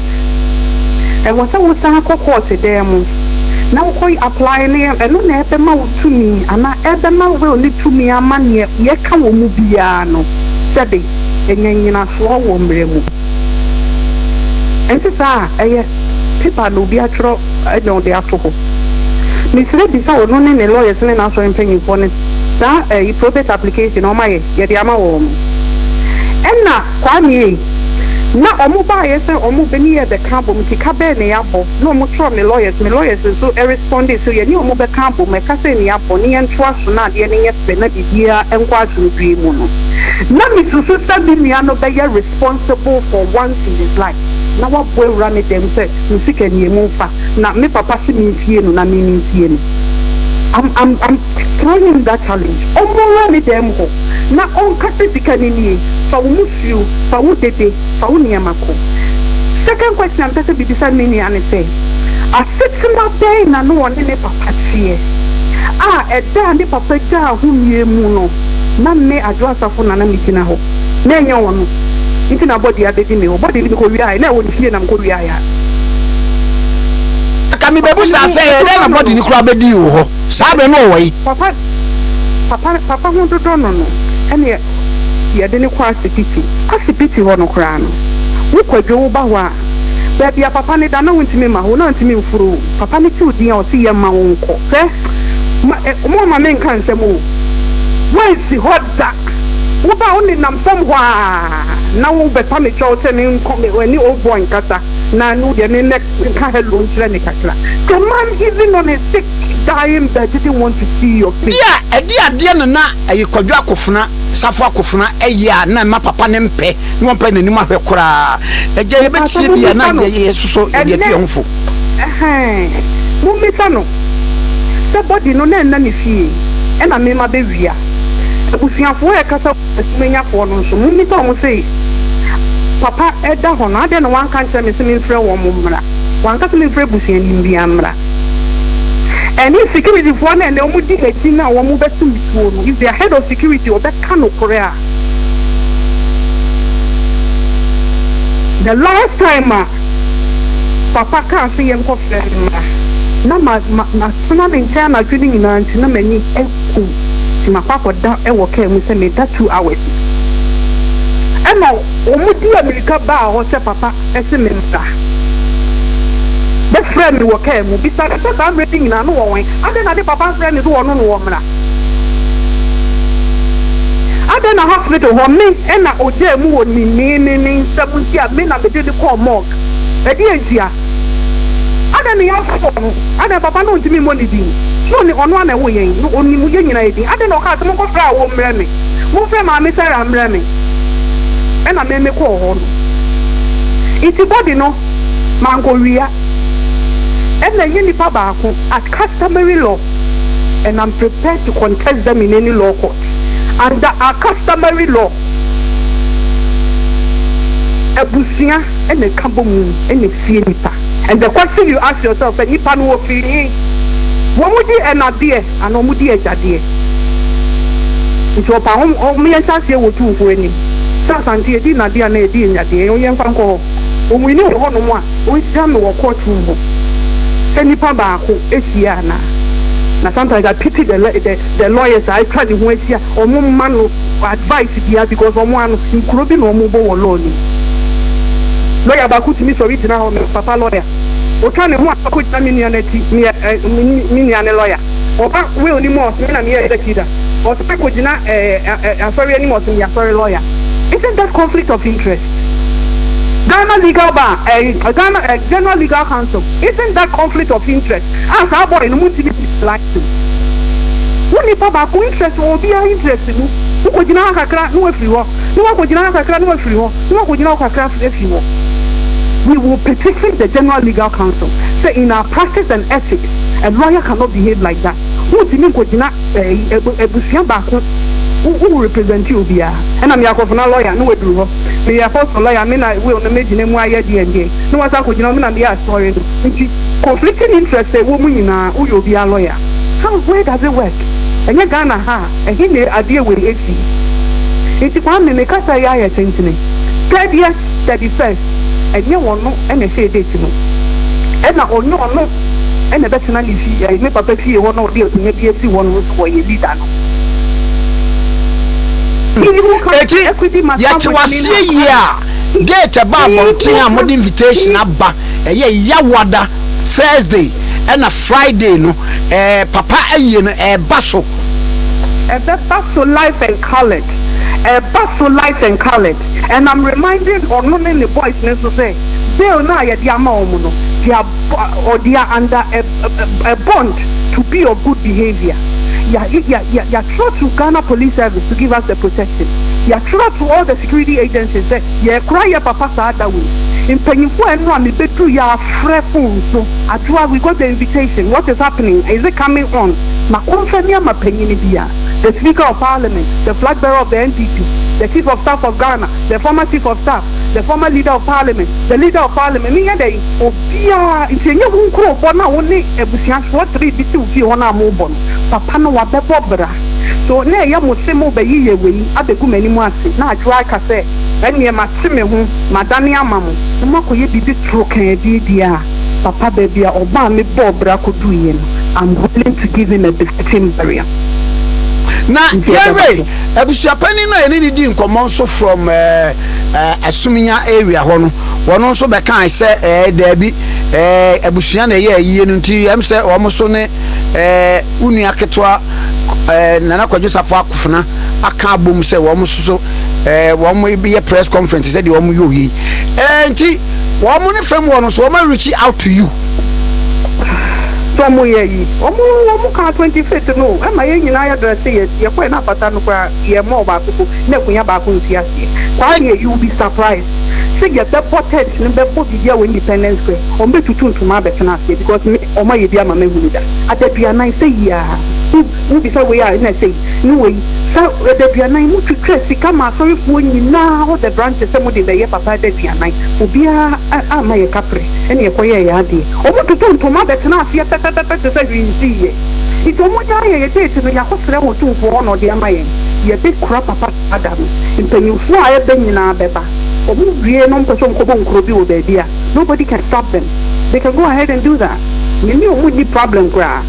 Ɛwɔ sɛ wosan kɔ kɔɔte dan mu na wokɔ apply ne, ɛno na ɛbɛma wo tumi anaa ɛbɛma will no tumi ama neɛ yɛka wɔ mu biara no, sɛbe, anya nnyinasoɔ wɔ mmara mu. Ɛnte saa a, ɛyɛ paper na obi atwerɛ na ɔde ato hɔ. Mesrɛ bisa ɔno ne ne lawyers ne n'asɔre mpanyinfoɔ no saa ɛyi probate application no wɔayɛ yɛde ama wɔn. Ɛna Kwame ei, na wɔn baeɛ sɛ wɔn bɛ ne yɛ bɛka abom nti ka bɛn na yɛabɔ na wɔn twerɛ me lawyers, me lawyers nso respondee sɛ yɛne wɔn bɛka abom ɛka sɛ na yɛabɔ ne yɛntoa so na adeɛ no nyɛ fɛ na biribiara nkɔ asomdwoeɛ mu no. Na mesusu sɛ me nua no bɛyɛ responsible for once in his life na wabɔ awura ne dɛm sɛ me sika nie momfa na me papa se mensie no na me mensie no. I'm, I'm, I'm throwing him that challenge. Ɔmmɔwura ne dɛm hɔ na ɔnka sɛ sika no nie, fa wo musuo, fa wo dede, fa wo nneɛma kɔ. Second question a mepɛ sɛ mebisa me nua ne sɛ, asetena bɛn na na ɔne ne papa teɛ a ɛda a ne papa gyaa ahomeɛ mu no na me Adwo Asafo na na megyina hɔ? Na ɛnyɛ ɔno nti na bɔde abɛdi me hɔ. Bɔde no mekɔwiaeɛ, na ɛwɔ ne fie na mekɔwiaeɛ a. Anka Papa no mebɛbusa ho sɛ, ɛyɛ dɛn na dodɔ no bɔde no. no koraa bɛdii wo hɔ? Saa berɛ no ɔwɔ he? Papa, papa, papa ho dodɔ no no, ɛne yɛde no kɔ asipiti. Asipiti hɔ no koraa no, wo Kwadwo woba hɔ a, baabi a papa no da na wontumi mma hɔ, na ɔntumi mforo o. Papa no te wo din a, ɔse yɛmma wo nkɔ. Hwɛ, ma, ɛ, momma menka nsɛm o. Woansi hɔ da. Wo ba a wo nenam fam hɔ aa na wo bɛpa me kyɛw sɛ me nkɔ me ɛne old boy nkasa na no deɛ me mmɛ nka hello nkyerɛ ne kakra. The man even on his sick dying bed didn't want to see your face. Deɛ ɛde adeɛ no na ɛyɛ Kwadwo Akofena, Safo Akofena ɛyɛ a na ɛma papa no mpɛ na ɔmpɛ n'anim ahwɛ koraa. Agya Mpakyɛ yɛbɛtie bi a na mommisa no yɛsosɔ yɛde atu ɛnɛ yɛn ho fo. ɛhɛn mommisa no sɛ body no na ɛnna ne fie ɛna me ma bɛwia. Abusuafoɔ a ɛkasa wɔ asumanyafoɔ no nso, mommisa wɔn se, Papa da hɔ no, adɛn na wanka ankyerɛ me se memfrɛ wɔn mmra? Wanka se memfrɛ busuani biara mmra. Ɛne securityfoɔ no a ɛnnɛ wɔdi m'akyi no a wɔbɛto me tuo no, if their head of security ɔbɛka nokorɛ a, the last time a papa kaa se yɛnkɔfrɛ no mmra, na ma, ma, matena ne nkyɛn anadwo no nyinaa nti na m'ani akum. Nti makɔ akɔda wɔ kaa mu sɛ meda 2 hours. Ɛna wɔn di amirika baa hɔ sɛ papa se me mmra. Bɛfrɛɛ me wɔ kaa mu bisa me sɛ saa mmerɛ no nyinaa no wɔ he? Adɛn na de papa mfrɛ me sɛ ɔno na ɔmmra? Adɛn na hospital hɔ me na ogyaa mu wɔ ne ne ne ne nsam nti a me na mede no kɔɔ morgue? Ɛdeɛn ntia? Adɛn na yɛafrɛ no? Adɛn papa no ntumi mmɔ ne din? So ɔne ɔno ara na ɛwoo yɛn? No ɔnim yɛn nyinaa din. Adɛn na ɔkaa sɛ monkɔfrɛ awo mmrɛ me? Momfrɛ maame Sarah mmrɛ me. Ɛna me mekɔɔ hɔ no. Nti body no mankɔwia. Ɛna ɛnyɛ nipa baako at customary law and I'm prepared to contest them in any law court under our customary law. Abusua na ɛka bɔ mu na ɛsie nipa and the question you ask yourself sɛ nipa no wɔfiri he? Wɔn di ɛnadeɛ anaa wɔn di agyadeɛ? Nti ɔpa ho wɔn yɛnhyɛ aseɛ wɔ Tumfoɔ anim sɛ Asante yɛdi nnadeɛ anaa yɛdi anyadeɛ yɛmfa nkɔ hɔ. Wɔn ni wɔ hɔnom a wɔnhyia me wɔ court room hɔ sɛ nipa baako ahyia anaa? Na sometimes I pity the the the lawyers a atwa ne ho ahyia wɔn mma no advice biara because wɔn ano nkuro bi na wɔn bɔ wɔ law no mu. Lawyer baako tumi sɔre gyina hɔ, me papa lawyer, otwa ne ho a ɔkɔ gyina me nua no akyi, meyɛ ɛ me nua ne lawyer. Ɔba will no mu a ɔse me na meyɛ executor. Ɔsan kɔ gyina ɛ ɛ asɔre anim a ɔse meyɛ asɔre lawyer. Isn't that conflict of interest? Ghana legal bar ɛ Ghana ɛ General Legal Council, isn't that conflict of interest? A saa boy no montumi license. Wo nipa baako interest wɔ obiara interest mu. Wokɔgyina ha kakra na wafiri hɔ, na wakɔgyina ha kakra na wafiri hɔ, na wakɔgyina hɔ kakra afiri hɔ. We will petition the General Legal Council sɛ in our practice and ethics, a lawyer cannot behave like that. Wontumi nkɔgyina ɛyi abusua baako wo wo represent obiara. Ɛna meyɛ akɔfena lawyer na waduru hɔ. Meyɛ apostle lawyer, me na will no mɛgyina mu ayɛ deɛn deɛn, na wasan akɔgyina hɔ, me na meyɛ asɔre no. Nti conflicting interest a ɛwɔ mu nyinaa, woyɛ obiara lawyer. How, where does it work? Ɛnyɛ Ghana ha a, ɛhe na adeɛ wei ɛsi? Nti Kwame, me kasa yi ayɛ tentene. 30th, 31st, ɛnyɛ ɔno na ɛhyɛɛ date no, ɛna ɔnyɛ ɔno na ɛbɛtena ne fie, ɛɛ, me papa fie hɔ na ɔde akonnwa bi asi hɔ no nso ɔyɛ leader no. Eti yɛte waseɛ yie a, date ɛba abɔnten a mode invitation aba, ɛyɛ Yawada, Thursday ɛna Friday no, ɛɛ papa ayie no ɛɛba so. Ɛbɛba so live and coloured, ɛba so live and coloured and I'm reminding ɔno ne ne boys no nso sɛ bail no a yɛde ama wɔn no, they are or they are under a, a, a bond to be of good behaviour. Yɛatwerɛ to Ghana Police Service to give us the protection. Yɛatwerɛ to all the security agencies sɛ yɛkora yɛ papa saa da wei. Mpanyinfoɔ a ɛno a mebɛduru yɛ afrɛ phone so. Adwoa, we got the invitation. What is happening? Is it coming on? Ma confirm ama panyin bi a. The Speaker of Parliament, the flag bearer of the NPP, the Chief of Staff of Ghana, the former Chief of Staff, the former Leader of Parliament, the Leader of Parliament. Menyɛ dɛn? Obiara, nti ɛnyɛ wo nkurɔfoɔ no a wo ne abusuafoɔ tere bi te wo fie hɔ no a mobɔ no. Papa no wabɛbɔ bra. So na ɛyɛ mo se mobɛyeyɛ wei abɛgu m'anim ase na Adwoa aka sɛ ɛnneɛ mate me ho, madane ama mo na moakɔyɛ biribi torokaa bi deɛ a, papa baabi a ɔbaa me bɔɔ bra kɔduiɛ no, I'm willing to give him a befitting burial. Na Nti ɛbɛba yɛhwɛ so. abusuapanin no a yɛne no dii nkɔmmɔ nso from eh, eh, Asuminya area hɔ no, wɔn nso bɛkae sɛ eh, daabi, eh, abusua na ɛyɛ ayie no nti ɛm sɛ wɔn nso ne eh, wo nua ketewa eh, Nana Kwadwo Safo Akofena aka abom sɛ wɔn nso so eh, wɔn yɛ press conference sɛdeɛ wɔn yɛ oyi eh, nti wɔn ne fam wɔ no so wɔn reach out to you. Sɛ ɔmo yɛ yi ɔmo ɔmo kaa 25th no ɛma yɛn nyinaa yɛ dresse yɛ yɛ kɔɛ na apata no koraa yɛ mɔɔ baako po na akunya baako nsi aseɛ Kwame you will be surprised sɛ yɛ bɛ bɔ tent no bɛ bɔ biribiara wɔ Independence Square ɔmo bɛ tutu ntoma abɛtena aseɛ because me ɔmo ayɛ bi ama mahunu da adaduanan sɛ yiaa wo wo bisa wei a ɛna sɛyi ne wei sɛ adaduanan mo twitwa sika ma asɔrefoɔ nyinaa all the branches sɛ mo de bɛyɛ papa adaduanan obiara amma yɛ kaprɛ ɛna yɛkɔyɛɛ yɛn adeɛ. Wɔtotoo ntoma bɛtenaa aseɛ pɛpɛpɛpɛ te sɛ hwee nsiiɛ. Nti wɔgyaa yɛn, yɛn date no, yɛakɔsrɛ wɔ Otumfoɔ hɔ na ɔde ama yɛn. Yɛbɛkura papa saa da no. Mpanyimfoɔ a ɛbɛ nyinaa bɛba. Wɔwie na wɔpɛ sɛ wɔkɔbɔ nkuro bi wɔ baabi a, nobody can stop them. They can go ahead and do that. Me ne wɔn nni problem koraa.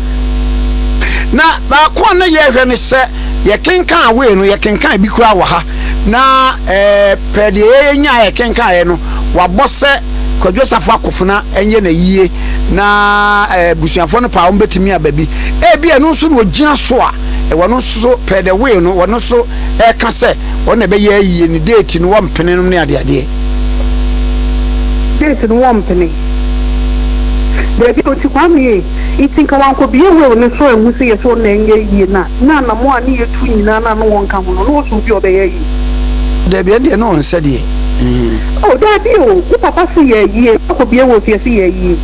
Na baako a na yɛhwɛ ne sɛ yɛkenkan wei no, yɛkenkan bi koraa wɔ ha, na ɛɛ pɛ deɛ yɛnyaeɛ yɛkenkaeɛ no, wabɔ sɛ Kwadwo Safo Akofena nyɛ n'ayie na abusuafoɔ no paa wɔn bɛtumi aba bi. Ebi ɛno nso na ɔgyina so a wɔn nso pɛ the will no, wɔn nso ɛka sɛ wɔn na ɛbɛyɛ ayie no, date no wɔmpene nom ne adeadeɛ. Date no wɔmpene. Dabi o, nti Kwame ei, nti nka wankɔbie will no so anhu sɛ yɛsɛ ɔno na ɛnyɛ ayie no a, na anamɔ a ne yɛtu nyinaa no a na wɔnka ho no, na ɔsɛ obi a ɔbɛyɛ ayie. Dabi, ɛndeɛ na ɔnsɛ deɛ. Oh dabi o, wo papa se yɛ ayie, wakɔbie will so yɛse yɛ ayie.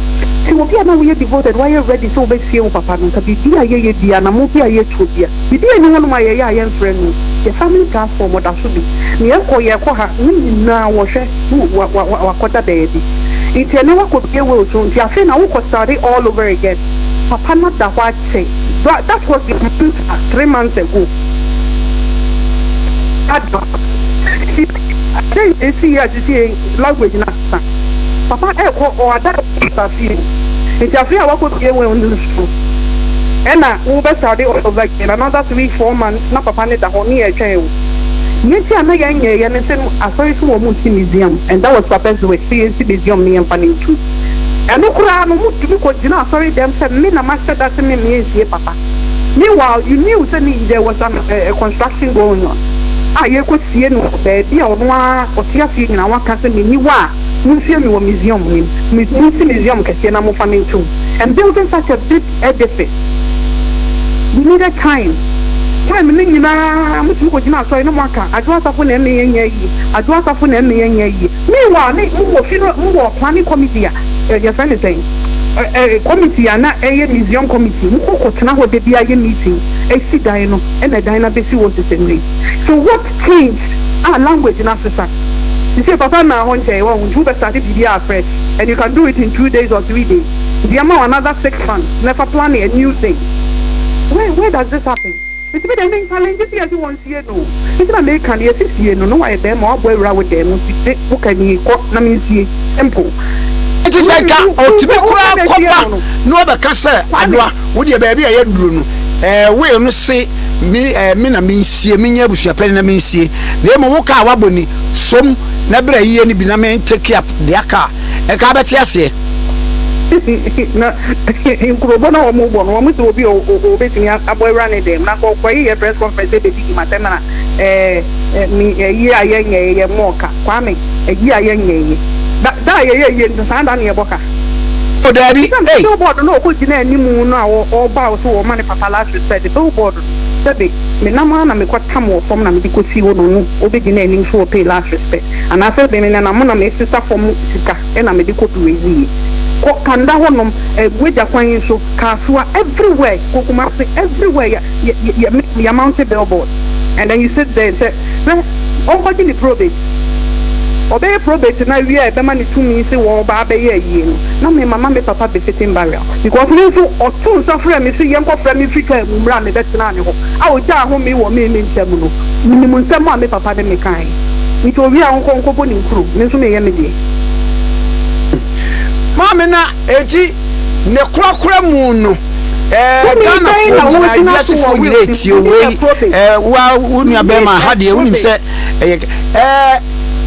Nti obi a na woyɛ devoted, woayɛ ready sɛ wobɛsie wo papa no, nka biribi a yɛyɛ biara, anamɔ bi a yɛtuo biara, biribi nni hɔnom a yɛyɛ a yɛmfrɛ no o. Yɛ family platform ɔda so bi. Nea ɛkɔ yɛkɔ ha ne nyinaa wɔhwɛ no wa wa wa wakɔda baabi. Nti ɛnɛ wakɔbue Wales so nti afei na wokɔ starte all over again. Papa no da hɔ akyɛ that was a month 3 months ago. Ada hɔ. Nti adɛn na ɛsi yɛ a sisi language no asesa. Papa ɛkɔ ɔada asase o. Nti afei a wakɔbue Wales no so ɛna wobɛ starte all over again another 3, 4 months na papa no da hɔ ne yɛretwɛn o. Nea nti a na yɛnyɛeɛ ne sɛ asɔre so wɔn nsi museum and that was papa's wish sɛ yɛnsi museum ne yɛmfa no ntom. Ɛno koraa no wɔtumi kɔgyina asɔre dɛm sɛ me na mahyɛ da sɛ me mmea nsie papa. Meanwhile you knew sɛ ne there was an a construction going on a yɛrekɔsie no wɔ baabi a ɔno ara ɔte aseɛ nyinaa waka sɛ menni hɔ a monsie me wɔ museum no mu, monsi museum kɛseɛ na momfa me ntom and building such a big edifice. We needed time. Time no nyinaa motumi kɔgyina asɔre na moaka Adwo Asafo na ɛmɛ yɛnyɛ ayie, Adwo Asafo na ɛmɛ yɛnyɛ ayie. Meanwhile ne mowɔ funeral mowɔ planning committee a yɛfrɛ no sɛn ɛ committee a na ɛyɛ museum committee mokɔ kɔtena hɔ da biara yɛ meeting ɛsi dan no ɛna dan no abɛsi hɔ sesɛ mmerɛ yi. So what changed a language no asesa? Sisei papa nnaa hɔ nkyɛe wahu nti wobɛ starte biribiara afresh and you can do it in 2 days or 3 days. Nti yɛma wo another 6 months na fa plan a new thing. Where does this happen? Nti me deɛ me challenge sɛ yɛse wɔn sie no o. Nti na meka no yɛse sie no na wayɛ bɛɛma wabɔ awura wo dan mu nti me wo ka nie kɔ na mensie. Simple. Nti sɛ nka ɔtumi koraa kɔba na ɔbɛka sɛ Adoa wo deɛ baabi a yɛaduro no ɛɛ will no se me ɛɛ me na mensie menyɛ abusuapɛni na mensie na mmom wo ka a wabɔ ni som na brɛ yie no bi na me take up deɛ aka a nka abɛte aseɛ. Na nkurobɔ no a wɔbɔ no, wɔn sɛ obi a obetumi abɔ awura ne dɛm na nka ɔkɔyɛ yɛ press conference ebedidi ma sɛm na ɛɛ me ɛyi a yɛnyɛ yɛ mmɔɔ ka Kwame ɛyi a yɛnyɛ yɛ da da a yɛyɛ yie no saa da na yɛbɔ ka. O daabi, ei. Billboard no a ɔkɔ gyina anim no a ɔba so wɔma ne papa last respect billboard no sɛbe menam ara na mekɔ tam wɔ fam na mede kɔ si hɔ na ɔno ɔbɛgyina anim so ɔpay last respect anaasɛ me nenam na mesesa fam sika. Ɛna mede kɔ du ewie kɔ kanda hɔ nom eh wagya kwan yi so kasoa everywhere kɔ kumase everywhere yɛ yɛ yɛ yɛ mounte billboard and then you sit there and sɛ hwɛ ɔnkɔgye ne probate ɔbɛyɛ probate no awie a ɛbɛma ne tumi se wɔba abɛyɛ ayie no na me mama me papa befitting burial because me nso ɔto nsa frɛ me se yɛnkɔ frɛ me firi kaa mu mmerɛ a mebɛtenaa ne hɔ a ɔgyaa home wɔ me me ntam no menim nsɛm a me papa ne me kae nti owie a ɔnkɔ nkɔbɔ ne nkuro me nso meyɛ me deɛ. Maame na eti ne korakora mu no ɛɛ Ghanafoɔ nyinaa wiasefoɔ nyinaa etie wei ɛɛ wa wo nua bɛrima ha deɛ wonim sɛ ɛyɛ ɛɛ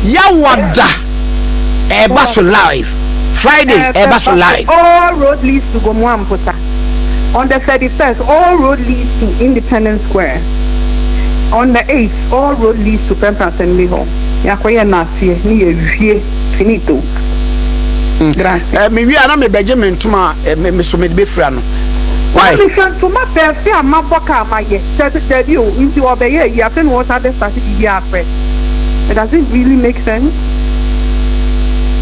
yawada ɛɛba so live Friday ɛɛba so live. All road leads to Gomoa Mpota on the 31st. All road leads to Independence Square on the 8th. All road leads to Prempeh Assembly Hall. Yɛakɔyɛ naaseɛ ne yɛwie finito. Grazie. Eh, me wie a na mebɛgye me ntoma a eh, me, me so mede bɛfira no. Why? Na mehwɛ ntoma fɛɛfɛ a mabɔ ka a mayɛ. Dabi, dabi o, nti ɔbɛyɛ ayi afei na wɔsan bɛ start biribi afrɛ. Does it really make sense?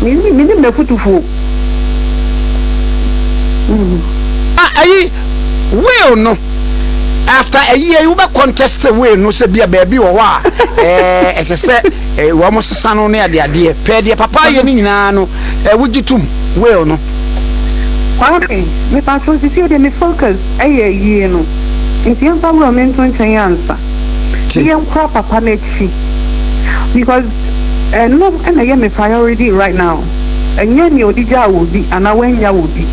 Menim, menim n'afotufoɔ. Mm. Ah, ayi, will no after ayi ayi wobɛ contest will no sɛ bia baabi wɔ hɔ a ɛɛ ɛsɛ sɛ ɛɛ wɔn sesa no ne adeadeɛ pɛɛ deɛ papa ayɛ no nyinaa no ɛɛ wogye tum will no. Kwame, mepakyɛw sisi deɛ me focus ɛyɛ ayie no nti yɛmfa will no nto nkyɛn ansa na yɛnkora papa no akyi because ɛno ɛna ɛyɛ me priority right now. Ɛnyɛ nea ɔde gyaa wɔ bi anaa wannya wɔ bi.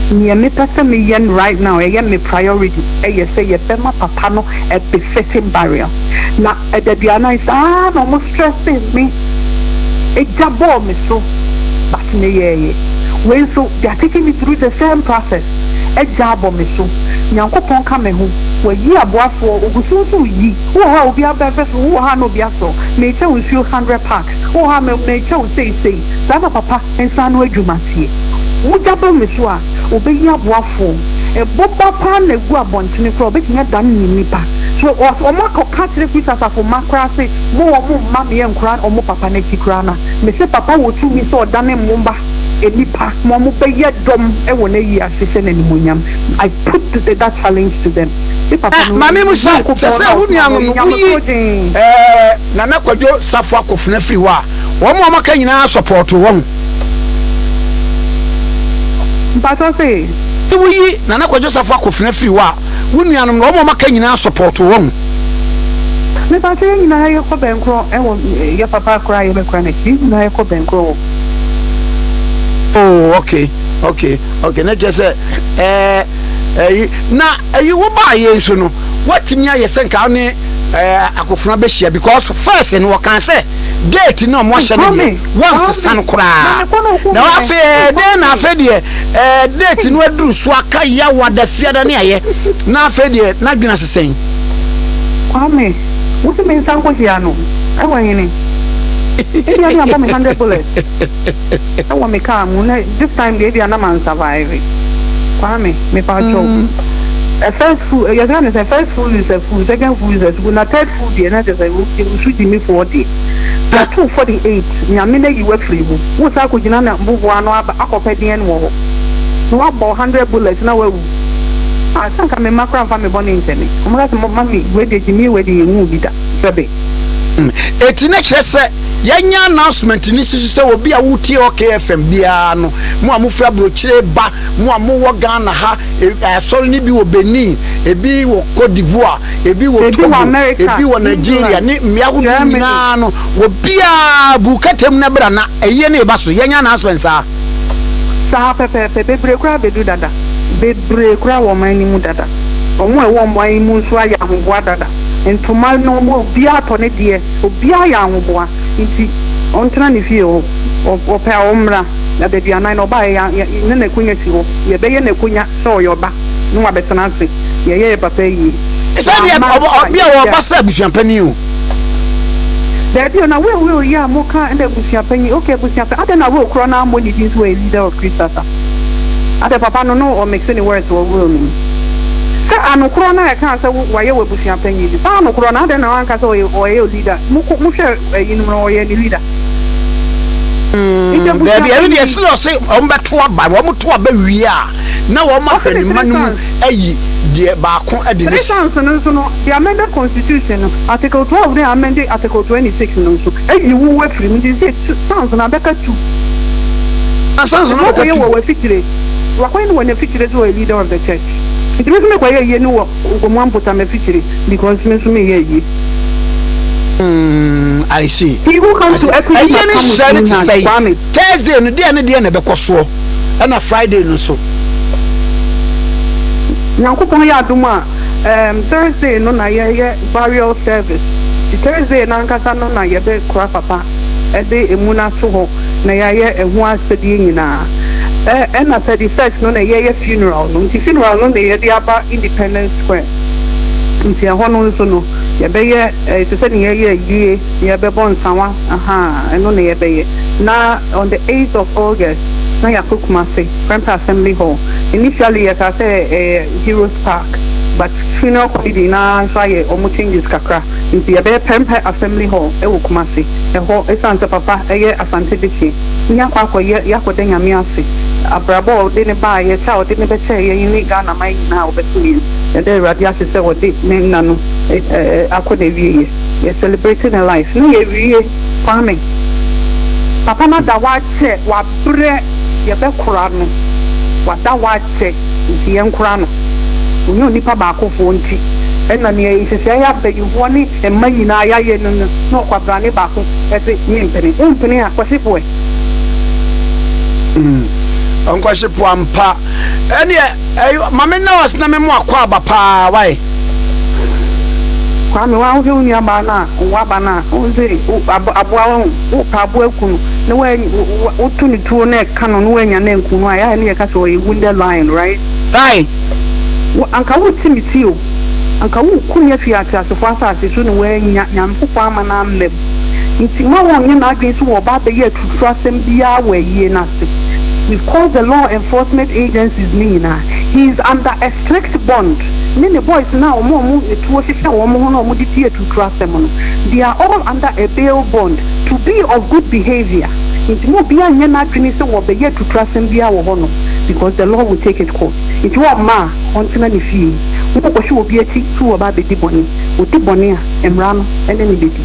Nea mepɛ sɛ meyɛ no right now, ɛyɛ me priority ɛyɛ sɛ yɛbɛma papa no a befitting burial. Na adaduanan saa na wɔn stressing me, egya bɔɔ me so but meyɛɛyɛ. Wei nso they are taking me through the same process, agya abɔ me so. Nyankopɔn ka me ho, Wayi aboafoɔ, Ɔgu so nso reyi. Wowɔ hɔ a obi abɛfrɛ wo, wowɔ hɔ a na obi afrɛ wo, Merekyɛ wo nsuo hundred packs, wowɔ hɔ a merekyɛ wo sei sei. Saa na papa nsa ano adwuma teɛ. Mogya ba me so a, ɔbɛyi aboafoɔ. Boba paa na ɛgu abɔntene koraa a, ɔbɛtumi adane ne nnipa. So wɔakɔka akyerɛ Kristo asafo mma koraa se, mo wɔn mma meyɛ nkora wɔn papa no akyi koraa no a, mese papa wɔ tumi sɛ ɔdane mo mma nnipa ma wɔbɛyɛ dɔm wɔ n'ayi ase hyɛ no animuonyam. I put that challenge to them. Me papa Eh, no, maame mu sa, Nyankopɔn sɛ na sɛ wo ɔsoma no, nuanom ɔyɛ no, woyi nyamesom den. eh, Nana Kwadwo Safo Akofena firi hɔ a, wɔn a wɔaka nyinaa sɔpɔɔto wɔn. Mpakyɛw se. Sɛ woyi Nana Kwadwo Safo Akofena firi hɔ a, wo nuanom no, wɔn a wɔaka nyinaa sɔpɔɔto wɔn. Mepakyɛw yɛn nyinaa yɛkɔ bɛnkorɔ wɔ yɛ papa koraa a yɛbɛkora no akyi, yɛn nyinaa yɛkɔ bɛnkorɔ wɔ. Oh, okay, okay, okay. Na kyerɛ sɛ ɛɛ ɛyi na ɛyi wo baa yɛn so no, watumi ayɛ sɛ nka ne ɛɛ akofena bɛhyia because first no wɔkan sɛ date na ɔmo ahyɛ no deɛ wɔnsesa no koraa na afei ɛɛ dɛn na afei deɛ ɛɛ date no aduru so aka yawada fiada ne ayɛ na afei deɛ n'adwene asesɛn. Kwame, wo se me nsa nkɔhyia no ɛwɔ hene? Ebia ne abɔ me hundred bullets ɛwɔ me car mu na this time deɛ ebia na man survive. Kwame, mepa kyɛw. A first fool, yɛka ne sɛ first fool is a fool, second fool is a fool, na third fool deɛ na kyerɛ sɛ wo so gyimifoɔ deɛ. Yɛato 48, Nyame no ayi wo afiri mu. Wo san akɔgyina na boboa ano aba akɔpɛ deɛn wɔ hɔ? Na wabɔ 100 bullets na wawu. Ah, sɛ anka me mma koraa mfa me bɔne nkyɛ me. Wɔn ka sɛ, mummy, wei deɛ gyimie wei deɛ yɛnhuu bi da. Sɛbe. Eti na kyerɛ sɛ yɛnyɛ announcement no si so sɛ obi a wotie OKFM biara no, mo a mofiri aburokyire ba, mo a mowɔ Ghana ha, asɔre no bi wɔ Benin, ebi wɔ Cote d'Ivoire, ebi wɔ Ebi wɔ Togo, America, ebi wɔ Nigeria England, ne mmea ahodoɔ Germany. nyinaa no, obiara bu kɛtɛm na bra na ayie no reba so. Yɛnyɛ announcement saa. Saa pɛpɛɛpɛ. Bebree koraa abɛdu dada. Bebree koraa wɔ ɔman no mu dada. Wɔn a ɛwɔ ɔman yi mu nso ayɛ ahoboa dada. Ntoma no, obiara atɔ ne deɛ. Obiara ayɛ ahoboa. Nti ɔntena ne fie hɔ. Ɔpɛ a ɔmmra. Adaduanan no ɔbaeɛ, yɛ, yɛ, na n'akonya si hɔ. Yɛbɛyɛ n'akonya sɛ ɔyɛ ɔba na wabɛtena ase. Yɛyɛ yɛ papa yie. Sɛdeɛ Wamma ɔba, a ɔbi a yɛgya. ɔba sɛ abusuapanin o. Daabi o, na will will yi a moka ɛna abusuapanyin, okay abusuapanyin, adɛn na will korɔ no ammɔ ne din sɛ ɔyɛ leader of Christ asa? Adɛn papa no no ɔmixe ne words wɔ will no mu? Sɛ ano korɔ no a ɛkaa sɛ wayɛ wo abusuapanyin no, saa ano korɔ no adɛn na wanka sɛ ɔyɛ ɔyɛ leader? Moko mohwɛ ayinom no ɔyɛ ne leader. Nti Daabi, ɛno deɛ abusuapanyin. sɛ ɔse wɔn bɛto aba, wɔn to aba wie a na wɔn Ɔse ahwɛ ne ne mma three no mu sons. ayi deɛ baako de Three ne si. sons no nso no, the amended constitution no, article 12 no a amende article 26 no nso, ayi wo afiri mu, nti sɛ sons no abɛka two. Na sons no Nti abɛka wakɔyɛ two. wɔ w'afikyire, wakɔyɛ no wɔ n'afikyire sɛ ɔyɛ leader of the church. Nti me nso mekɔyɛ ayie no wɔ Gomoa Mpota m'afikyire because me nso meyɛ ayie. Mm, I see. He who I comes see. to equity Ayie must no come with nhyehyɛe no clean te hands, sɛn? Kwame. Thursday no, deɛ ne deɛ na ɛbɛkɔ soɔ, ɛna Friday no nso. Nyankopɔn yɛ adom a, um, Thursday no na yɛyɛ burial service. Nti Thursday no ankasa no na yɛbɛkora papa de emu no ato hɔ na yɛayɛ ɛho asɛdeɛ nyinaa. Ɛ, ɛna 31st no na yɛyɛ funeral no. Nti funeral no na yɛde aba Independence Square. Nti ɛhɔ no nso no, yɛbɛyɛ eh, te sɛ nea yɛyɛ ayie, yɛbɛbɔ nsawa, ahaa, ɛno na yɛbɛyɛ. Na on the 8th of August na yɛakɔ Kumasi, Prempeh Assembly Hall. Initially yɛkaa sɛ ɛyɛ Heroes Park but funeral committee no ara nso ayɛ wɔn changes kakra nti yɛbɛyɛ Prempeh Assembly Hall wɔ Kumasi. Ɛhɔ ɛsiane sɛ papa yɛ Asante dehyeɛ ne yɛakɔ akɔyɛ yɛakɔda Nyame ase abrabɔ a ɔde no baeɛ, kyɛ a ɔde no bɛkyɛɛ yɛn ne Ghana man nyinaa a ɔbɛto yɛn. Yɛda Awurade ase sɛ ɔde ne nna no akɔ n'awieɛ. Yɛ celebrate ne life na yɛwie. Kwame, papa no ada hɔ akyɛ, wabrɛ, yɛbɛkora no, wada hɔ akyɛ nti yɛnkora no. Ɔnyɛ onipa baakofoɔ nti ɛna nea nhyehyɛeɛ a mpanyinfoɔ ne mma nyinaa yɛayɛ no no na ɔkwabrane baako se mempene. Wompene a, kɔhye po ɛ. Ɔnkɔhye po ampa. Ɛneɛ ɛy ma me nna wo ase na me mo akwaaba paa wai. Kwame wa wohwɛ wo nua baa no a waba no a wo se aboa wahu wo pɛ aboa aku no na wa wo to no tuo na ɛka no na wanya no anku no a yɛ a ne yɛka sɛ ɔyɛ wounded lion right. Right. Wo, anka worete me ti o, anka woreku me afi ateasefo asase so na woannya Nyankopɔn amma no amma mu. Nti mma wɔnnyɛ n'adwene sɛ wɔreba abɛyɛ atuturu asɛm biara wɔ ayie no ase. We've called the law enforcement agencies no nyinaa. He is under a strict bond. Ne ne boys no a wɔn a wɔn tuo hyehyɛ wɔn ho na wɔde di atuturu asɛm no, they are all under a bail bond to be of good behaviour. Nti mma obiara nnyɛ n'adwene sɛ wɔrebɛyɛ atuturu asɛm biara wɔ hɔnom because the law will take its course. Nti wɔmma a, ɔntena ne fie. Wonkɔhwɛ obi akyi sɛ wɔreba abɛdi bɔne. Ɔdi bɔne a, mmara no ne no bɛdi.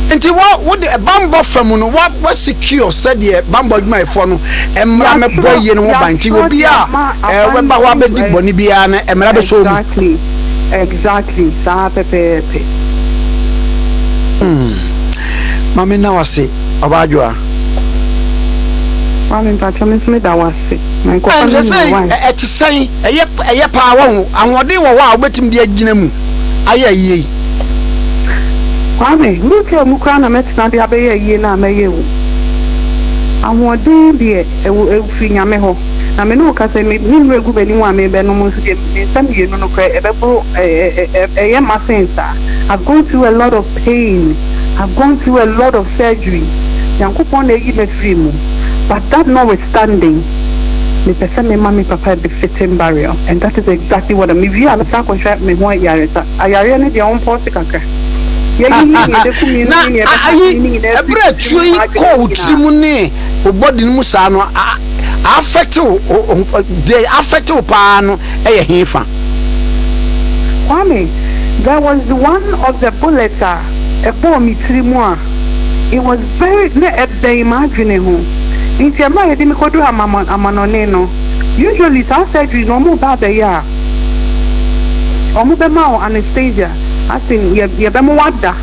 Nti wo wo de bammɔ fa mu no wa wa secure sɛdeɛ bammɔ adwumayɛfoɔ no mmra mɛbɔ yie no ho ban nti Yɛatwerɛ obi de a ama ɛɛ aban wɛba hɔ abɛdi eh, bɔne biara no mmara bɛsɔ wo mu. Exactly, exactly, saa pɛpɛɛpɛ. Maame nna wo ase ɔbaa Adwoa. Maame mpakyɛ me nso meda wo ase. Na nkɔfa Ɛn me sɛ nua why? ɛte sɛn ɛyɛ ɛyɛ paa wɔ ho ahoɔden wɔ hɔ a wobɛtumi de agyina mu ayɛ ayie yi. Kwame, wheelchair mu koraa na mɛtena de abɛyɛ ayie no a mɛyɛ o. Ahoɔden deɛ ɛwɔ ɛfiri Nyame hɔ. Na me ne wo kasa yi, me me nnuro egu m'anim a merebɛnom nso deɛ me nsa mmienu no koraa ɛbɛboro ɛ ɛ ɛ ɛyɛ ma sen saa. I've gone through a lot of pain, I've gone through a lot of surgery. Nyankopɔn na ayi me afiri mu. But that notwithstanding, mepɛ sɛ mema me papa a befitting burial and that is exactly what I'm, mewie a mɛsan akɔhwɛ me ho ayaresa. Ayareɛ no deɛ ɔmpɔɔse kakra. Yɛyiyi nea ɛbɛku me no Na ne nea ɛbɛha ayi me no nyinaa firi ɛberɛ a me tuo tirim yi ne m'adwene kɔɔ mu wo tiri nyinaa. mu ne wo body no mu saa no a affect wo deɛ affect wo paa no yɛ he fa? Kwame, there was one of the bullets a ɛbɔɔ me tiri mu a it was very na ɛbɛn m'adwene ho nti ɛberɛ a yɛde me kɔduru amanɔne no usually saa surgery no wɔreba abɛyɛ a Wɔbɛma wo anesthesia, as in yɛ yɛbɛma woada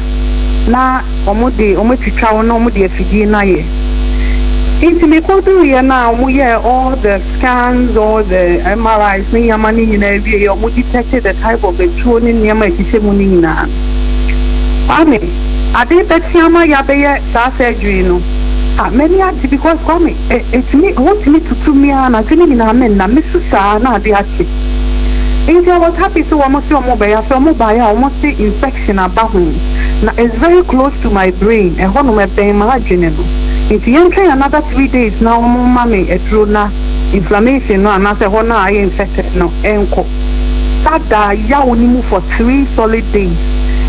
na wɔde wɔatwitwa wo na wɔde afidie no ayɛ. Nti mekɔduruiɛ no a wɔyɛɛ all the scans, all the MRIs ne nneɛma no nyinaa wieeɛ, wɔn detected the type of atuo ne nneɛma a ɛhyehyɛ mu no nyinaa no, Kwame, ade bɛkye ama yɛabɛyɛ saa surgery no, ah, m'ani agye because Kwame, ɛ ɛtumi, ɛhɔ tumi tutu me ara, anadwo no nyinaa menna, mesu saa na ade akye. Nti I was happy sɛ wɔn se wɔn bɛyɛ, afei wɔn baeɛ a wɔn se infection aba ho na it's very close to my brain, ɛhɔ nom ɛbɛn m'adwene no, nti yɛntwɛn another 3 days na wɔn mma me aduro na inflammation no anaasɛ ɛhɔ no a ayɛ infected no ɛnkɔ. Saa daa yaw no mu for 3 solid days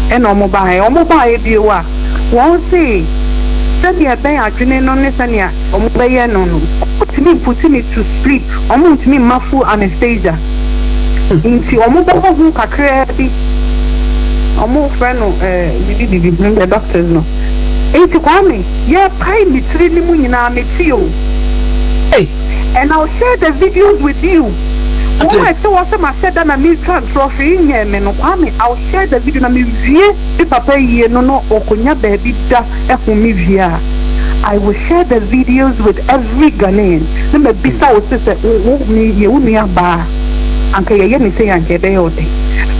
ɛna wɔn baeɛ. Wɔn baeɛ bio a wɔn se sɛdeɛ ɛbɛn adwene no ne sɛnea wɔn bɛyɛ no no, wɔntumi mput me to sleep. Wɔntumi mma full anesthesia nti wɔbɛbɔ ho kakraa bi, wɔfrɛ no eh, bibi bibi, hmm, the doctors no. Nti Kwame, yɛpae me tiri no mu nyinaa mete o. Hey. And I'll share the videos with you. Wɔn a ɛte hɔ sɛ mahyɛ da na meretwa ntorɔ hwee nyɛɛ me no, Kwame, I'll share the video na mewie me papa yie no na ɔkɔnya baabi da home wie a, I will share the videos with every Ghanaian na mabisa wo se sɛ wo me yɛ wo nua baa a anka yɛyɛ ne sei anka ɛbɛyɛ wo dɛn?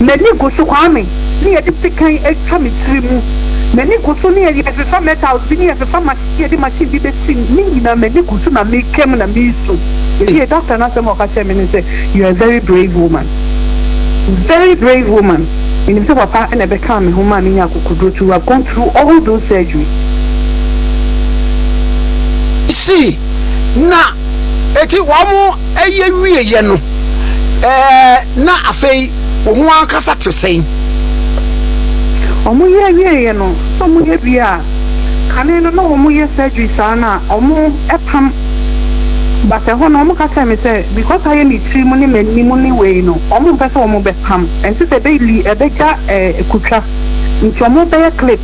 M'ani gu so Kwame ne yɛde sekan atwa me tiri mu, m'ani gu so ne yɛfefa metals bi ne yɛfefa machine yɛde machine bi bɛsi mu, ne nyinaa m'ani gu so na meka mu na mesu. Yɛwie doctor no asɛm a ɔka kyerɛɛ me ne sɛ you are a very brave woman, very brave woman. Menim sɛ papa na ɛbɛkaa me ho maa menya akokoduro to have gone through all those surgeries. See, na eti wɔn ɛyɛ wieɛ no ɛɛ na afei wo ho ankasa te sɛn? Wɔn yɛ wieɛ no, sɛ wɔn yɛ wie a, kane no na wɔn yɛ surgery saa no a, wɔn pam, but ɛhɔ no wɔn ka kyerɛɛ me sɛ because ayɛ me tiri mu ne m'anim ne wei no, wɔn mpɛ sɛ wɔn bɛ pam, ɛnte sɛ ɛbɛ li ɛbɛgya ɛɛ kutwa, nti wɔn bɛyɛ clip,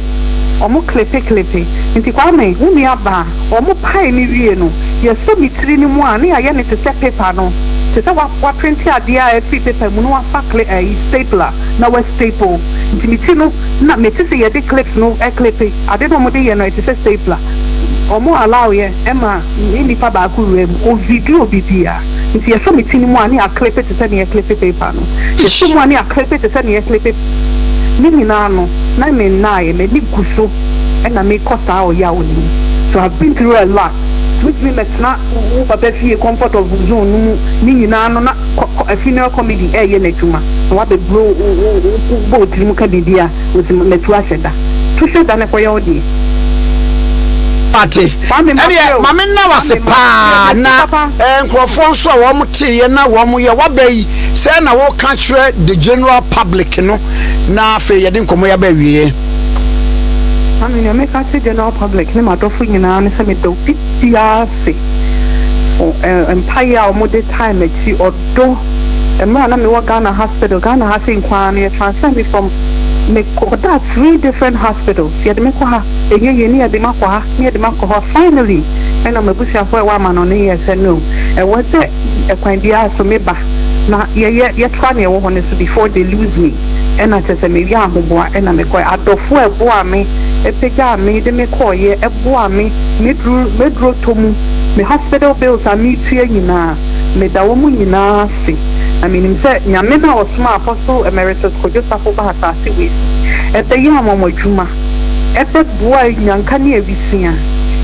wɔn clipe clipe, nti Kwame wo nua baa. Wɔpae me wie no, yɛsɔ me tiri no mu a, na yɛayɛ no te sɛ paper no, te sɛ wɔaprente adeɛ a afiri paper mu na wɔafa cle ɛyi stapler na wɔastaple. Nti me ti no, na mete sɛ yɛde clips no clipe. Ade no a wɔde yɛ no, ɛte sɛ stapler. Wɔn allow yɛ ma me nipa baako wura mu, ɔvideo biribiara. Nti yɛsɔ me ti no mu a, na yɛaclipe te sɛ nea yɛclipe paper no. Yɛsɔ mu a, na yɛaclipe te sɛ nea yɛclipe. Ne nyinaa no, na mennaeɛ, m'ani gu so. Na mekɔ saa ɔyaw no mu. So I've been through a lot. Wotumi mmɛtena wo papa fie comfort of zone no mu ne nyinaa no na funeral comedy ɛreyɛ n'adwuma na wabɛburo wo wo bɔ wo tirim ka biribi a wosi matu ahyɛ da. To hyɛ da na kɔyɛ wo deɛ. Mate. Kwame Ɛneɛ mafrɛ o. ma me nna wo ase Kwame mafrɛ paa mate na papa. eh, nkurɔfoɔ nso a wɔn teeɛ na wɔn yɛ waba yi sɛ na woka kyerɛ the general public no na afei yɛde nkɔmmɔ yi aba awieɛ. Kwame nea meka akyerɛ general public ne m'adɔfo nyinaa ne sɛ meda obi biara ase for eh, mpaeɛ a wɔde tae m'akyi, ɔdɔ. Mmerɛ a na mewɔ Ghana hospital, Ghana ha sei nko ara no yɛ transfer me from, mekɔdaa three different hospitals, yɛde me kɔ ha, ɛnyɛ yie, ne yɛde me akɔ ha, ne yɛde me akɔ hɔ, finally ɛna m'abusuafoɔ a ɛwɔ amanɔne yɛɛ sɛ no, ɛwɔ sɛ ɛkwan biara so meba na yɛyɛ, yɛtoa nea ɛwɔ hɔ no so before they lose me. Ɛna kyerɛ sɛ meyɛɛ ahoboa ɛna mekɔɛ. Adɔfoɔ a ɛboaa me, ɛpagyaa me de me kɔeɛ, ɛboaa me m'aduru m'aduro tɔ mu, me hospital bills a metua nyinaa, meda wɔn nyinaa ase. Na menim sɛ Nyame no a ɔsomaa Apostle Emeritus Kojo Safo baa asaase wei so ɛbɛyɛ anwanwa dwuma, ɛbɛboaa nnyanka ne awisia,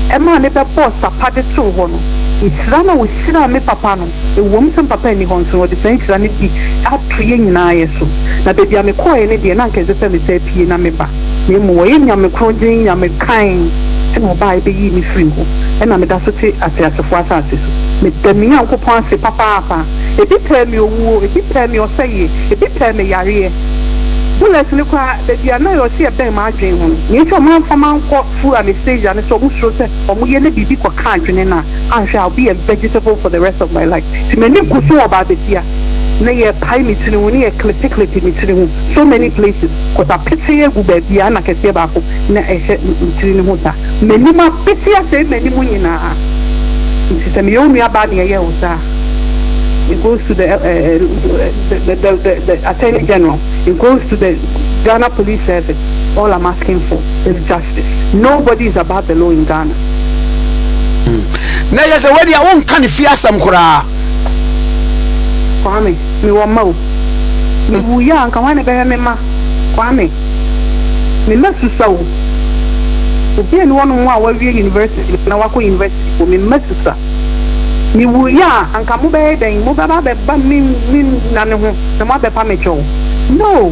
ɛmaa no bɛbɔɔ sapa de too hɔ no, nhyira no a ɔhyiraa me papa no, Ɛwom sɛ me papa nni hɔ nso no, ɔde saa nhyira no bi ato yɛn nyinaa yɛ so. Na baabi a mekɔeɛ no deɛ, na anka ɛnsɛ sɛ mesan pue na meba, na mmom ɔyɛ Nyame korɔgyenn, Nyame kann, ɛna ɔbaeɛ bɛyii me firii hɔ, ɛna meda so te ateasefoɔ asase so. Meda me Nyankopɔn ase papaapa. Ebi pɛɛ me owuo, ebi pɛɛ me ɔsɛeɛ, ebi pɛɛ me yareɛ. Bullet no koraa, baabi a na ɔse ɛbɛn m'adwene ho no, nea enti a wɔamfa m'ankɔ full anesthesia ne sɛ wɔsuro sɛ wɔyɛ na biribi kɔka adwene no a, anhwɛ a I'll be a vegetable for the rest of my life nti m'ani gu so wɔ baabasia na yɛ pae me tiri ho ne yɛ clipe clipe me tiri ho so many places cause apete agu baabiaa na kɛseɛ baako na ɛhyɛ me tiri no ho saa m'anim apete asɛe m'anim nyinaa nti sɛ meyɛ wo nua baa na yɛyɛ wo saa it goes to the, uh, the, the, the, the attorney general it goes to the Ghana Police Service all I'm asking for is justice nobody is above the law in Ghana. Na ɛyɛ sɛ wei deɛ wonka ne fie asɛm koraa. Kwame, mewɔ mma o. Mewuiɛ a anka hwan na ɛbɛhwɛ me mma? Kwame, me mma susua o. Obi nni hɔnom a wawie university na wakɔ university mpo, me mma susua. Mewuiɛ a anka mobɛyɛ dɛn? Mobɛba abɛba me me nna no ho na moabɛpa me kyɛw? No!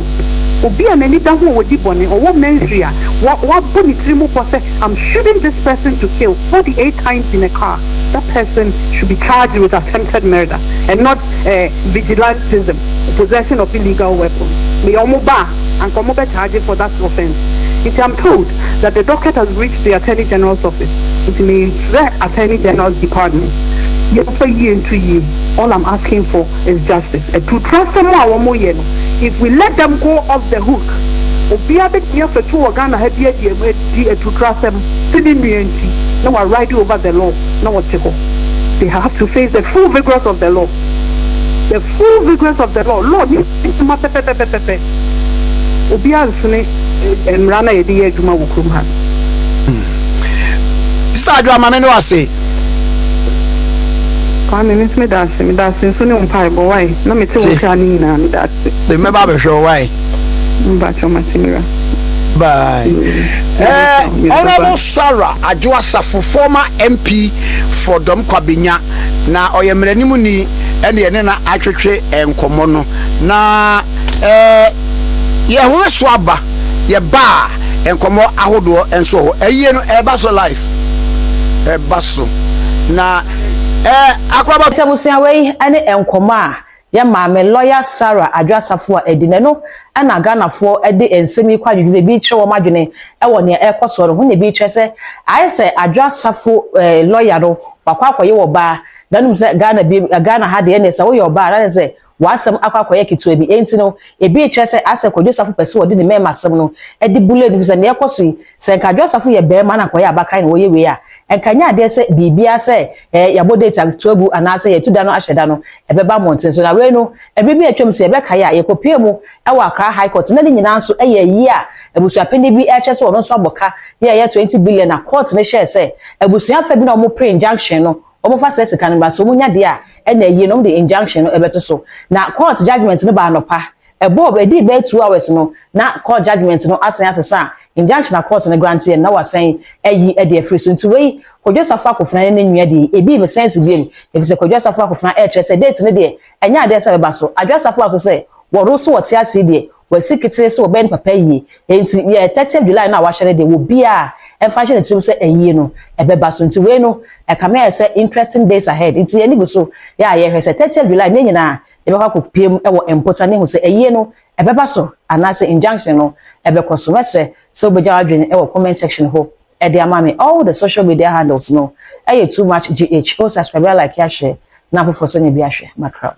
Obi a n'ani da ho a ɔdi bɔne, ɔwɔ mensria, wabɔ ne tiri mu pɔ sɛ I'm shooting this person to kill 48 times in a car, that person should be charged with attempted murder and not eh, vigilantism, possession of illegal weapon. Meyɛ ɔmo ba a, anka ɔmo bɛ charge for that offence. Nti I'm told that the docket has reached the Attorney General's office. Nti mesrɛ Attorney General's department, yɛmfa yie nto yie. All I'm asking for is justice. Atuturasɛm a wɔn yɛ no, if we let them go off the hook, obiara bɛtumi afa tuo wɔ Ghana ha bi adi di atuturasɛm sɛ ne nua nti na wa ride over the law na wɔte hɔ. They have to face the full vigorous of the law. The full vigorous of the law. Law ni adwuma pɛpɛpɛpɛpɛ. Obiara nsene mmara no a yɛde yɛ adwuma wɔ kurom ha no. Sister Adwoa ma me ne wo ase. Kwame, me nso meda ase. Meda ase nso ne wo mpaebɔ wai. Na mete wo Te. kra no nyinaa meda ase. Mɛba abɛhwɛ wo wai. Mpakyɛw mate me wura. Bye. Eh, Honorable Sarah Adwoa Safo, former MP for Dom Kwabenya, na ɔyɛ mmaranimni ɛne ɛne na atwetwe nkɔmmɔ no. Na eh, yɛhome so aba, yɛba a nkɔmmɔ ahodoɔ nso wɔ hɔ. Ayie no ɛba so live, ɛba so. Na eh, akoraba. Abusua wei ne nkɔmmɔ a Yɛn maame lawyer Sarah Adwo Asafo a adi na ɛno na Ghanafoɔ de nsɛm yi kɔ adwedwene ebi rekyerɛ wɔn adwene wɔ nea ɛrekɔ soɔ no ho na ebi rekyerɛ sɛ ayɛ sɛ Adwo Asafo eh, lawyer no wakɔ akɔyɛ ɔbaa na wonim sɛ Ghana bi Ghana ha deɛ ɛneɛ sɛ woyɛ ɔbaa na sɛ w'asɛm akɔ akɔyɛ ketewa bi enti no ebi rekyerɛ sɛ asɛ Kwadwo Safo pɛ sɛ wɔde ne mmarima asɛm no de bule no fi sɛ nea ɛkɔ so yi sɛ nka Adwo Asafo yɛ barima na nkɔyɛ abakan na wɔyɛ wei a nka nyɛ adeɛ sɛ biribiara sɛ eh, yɛabɔ date ato agu anaasɛ yɛatu da no ahyɛ da no ɛbɛba mmɔnten so. Na wei no, ɛberɛ bi a atwam sɛ yɛbɛkae a, yɛkɔpuee mu wɔ Accra High Court na ne nyinaa nso yɛ ayie a abusuapanin bi rekyerɛ sɛ ɔno nso abɔ ka yɛ ɛyɛ 20 billion na court no hyɛɛ sɛ abusua fa bi na wɔpere injunction no wɔmfa saa sika no mmra sɛ wɔnya deɛ a ɛna ayie no wɔde injunction no ɛbɛto so. Na court judgement no baa anɔpa ɛbɔɔ ɛdii bɛyɛ 2 hours no na court judgement no asan asesa a Injunction a court no grant yɛ na wasan ayi de afiri so. Nti wei Kwadwo Safo Akofena ne ne nua deɛ ebi bɛsan si biem, efisɛ Kwadwo Safo Akofena ɛrekyerɛ sɛ date no deɛ, ɛnyɛ adeɛ sɛ bɛba so. Adwoa Safo aso sɛ wɔro so wɔte ase deɛ, wɔasi ketee sɛ wɔbɛn papa yie. Nti yɛ 30 July no a wahyɛ no deɛ, wɔ biara ɛmfa hyɛ ne tirim sɛ ɛyie no ɛbɛba so. Nti wei no ɛkame ayɛ sɛ interesting days ahead. Nti yɛn gu so yɛ a yɛhwɛ sɛ 30 July ne nyinaa yɛbɛkɔ akɔpie mu ɛwɔ mpota ne ho sɛ ɛyie no ɛbɛba so anaasɛ injunction no ɛbɛkɔ so. Mɛsrɛ sɛ wobɛgya w'adwene ɛwɔ comment section hɔ ɛde ama me. All the social media handles no ɛyɛ Too Much GH. O subscribe, like, ahyɛ na afoforɔ sɛ ne bi ahwɛ makra.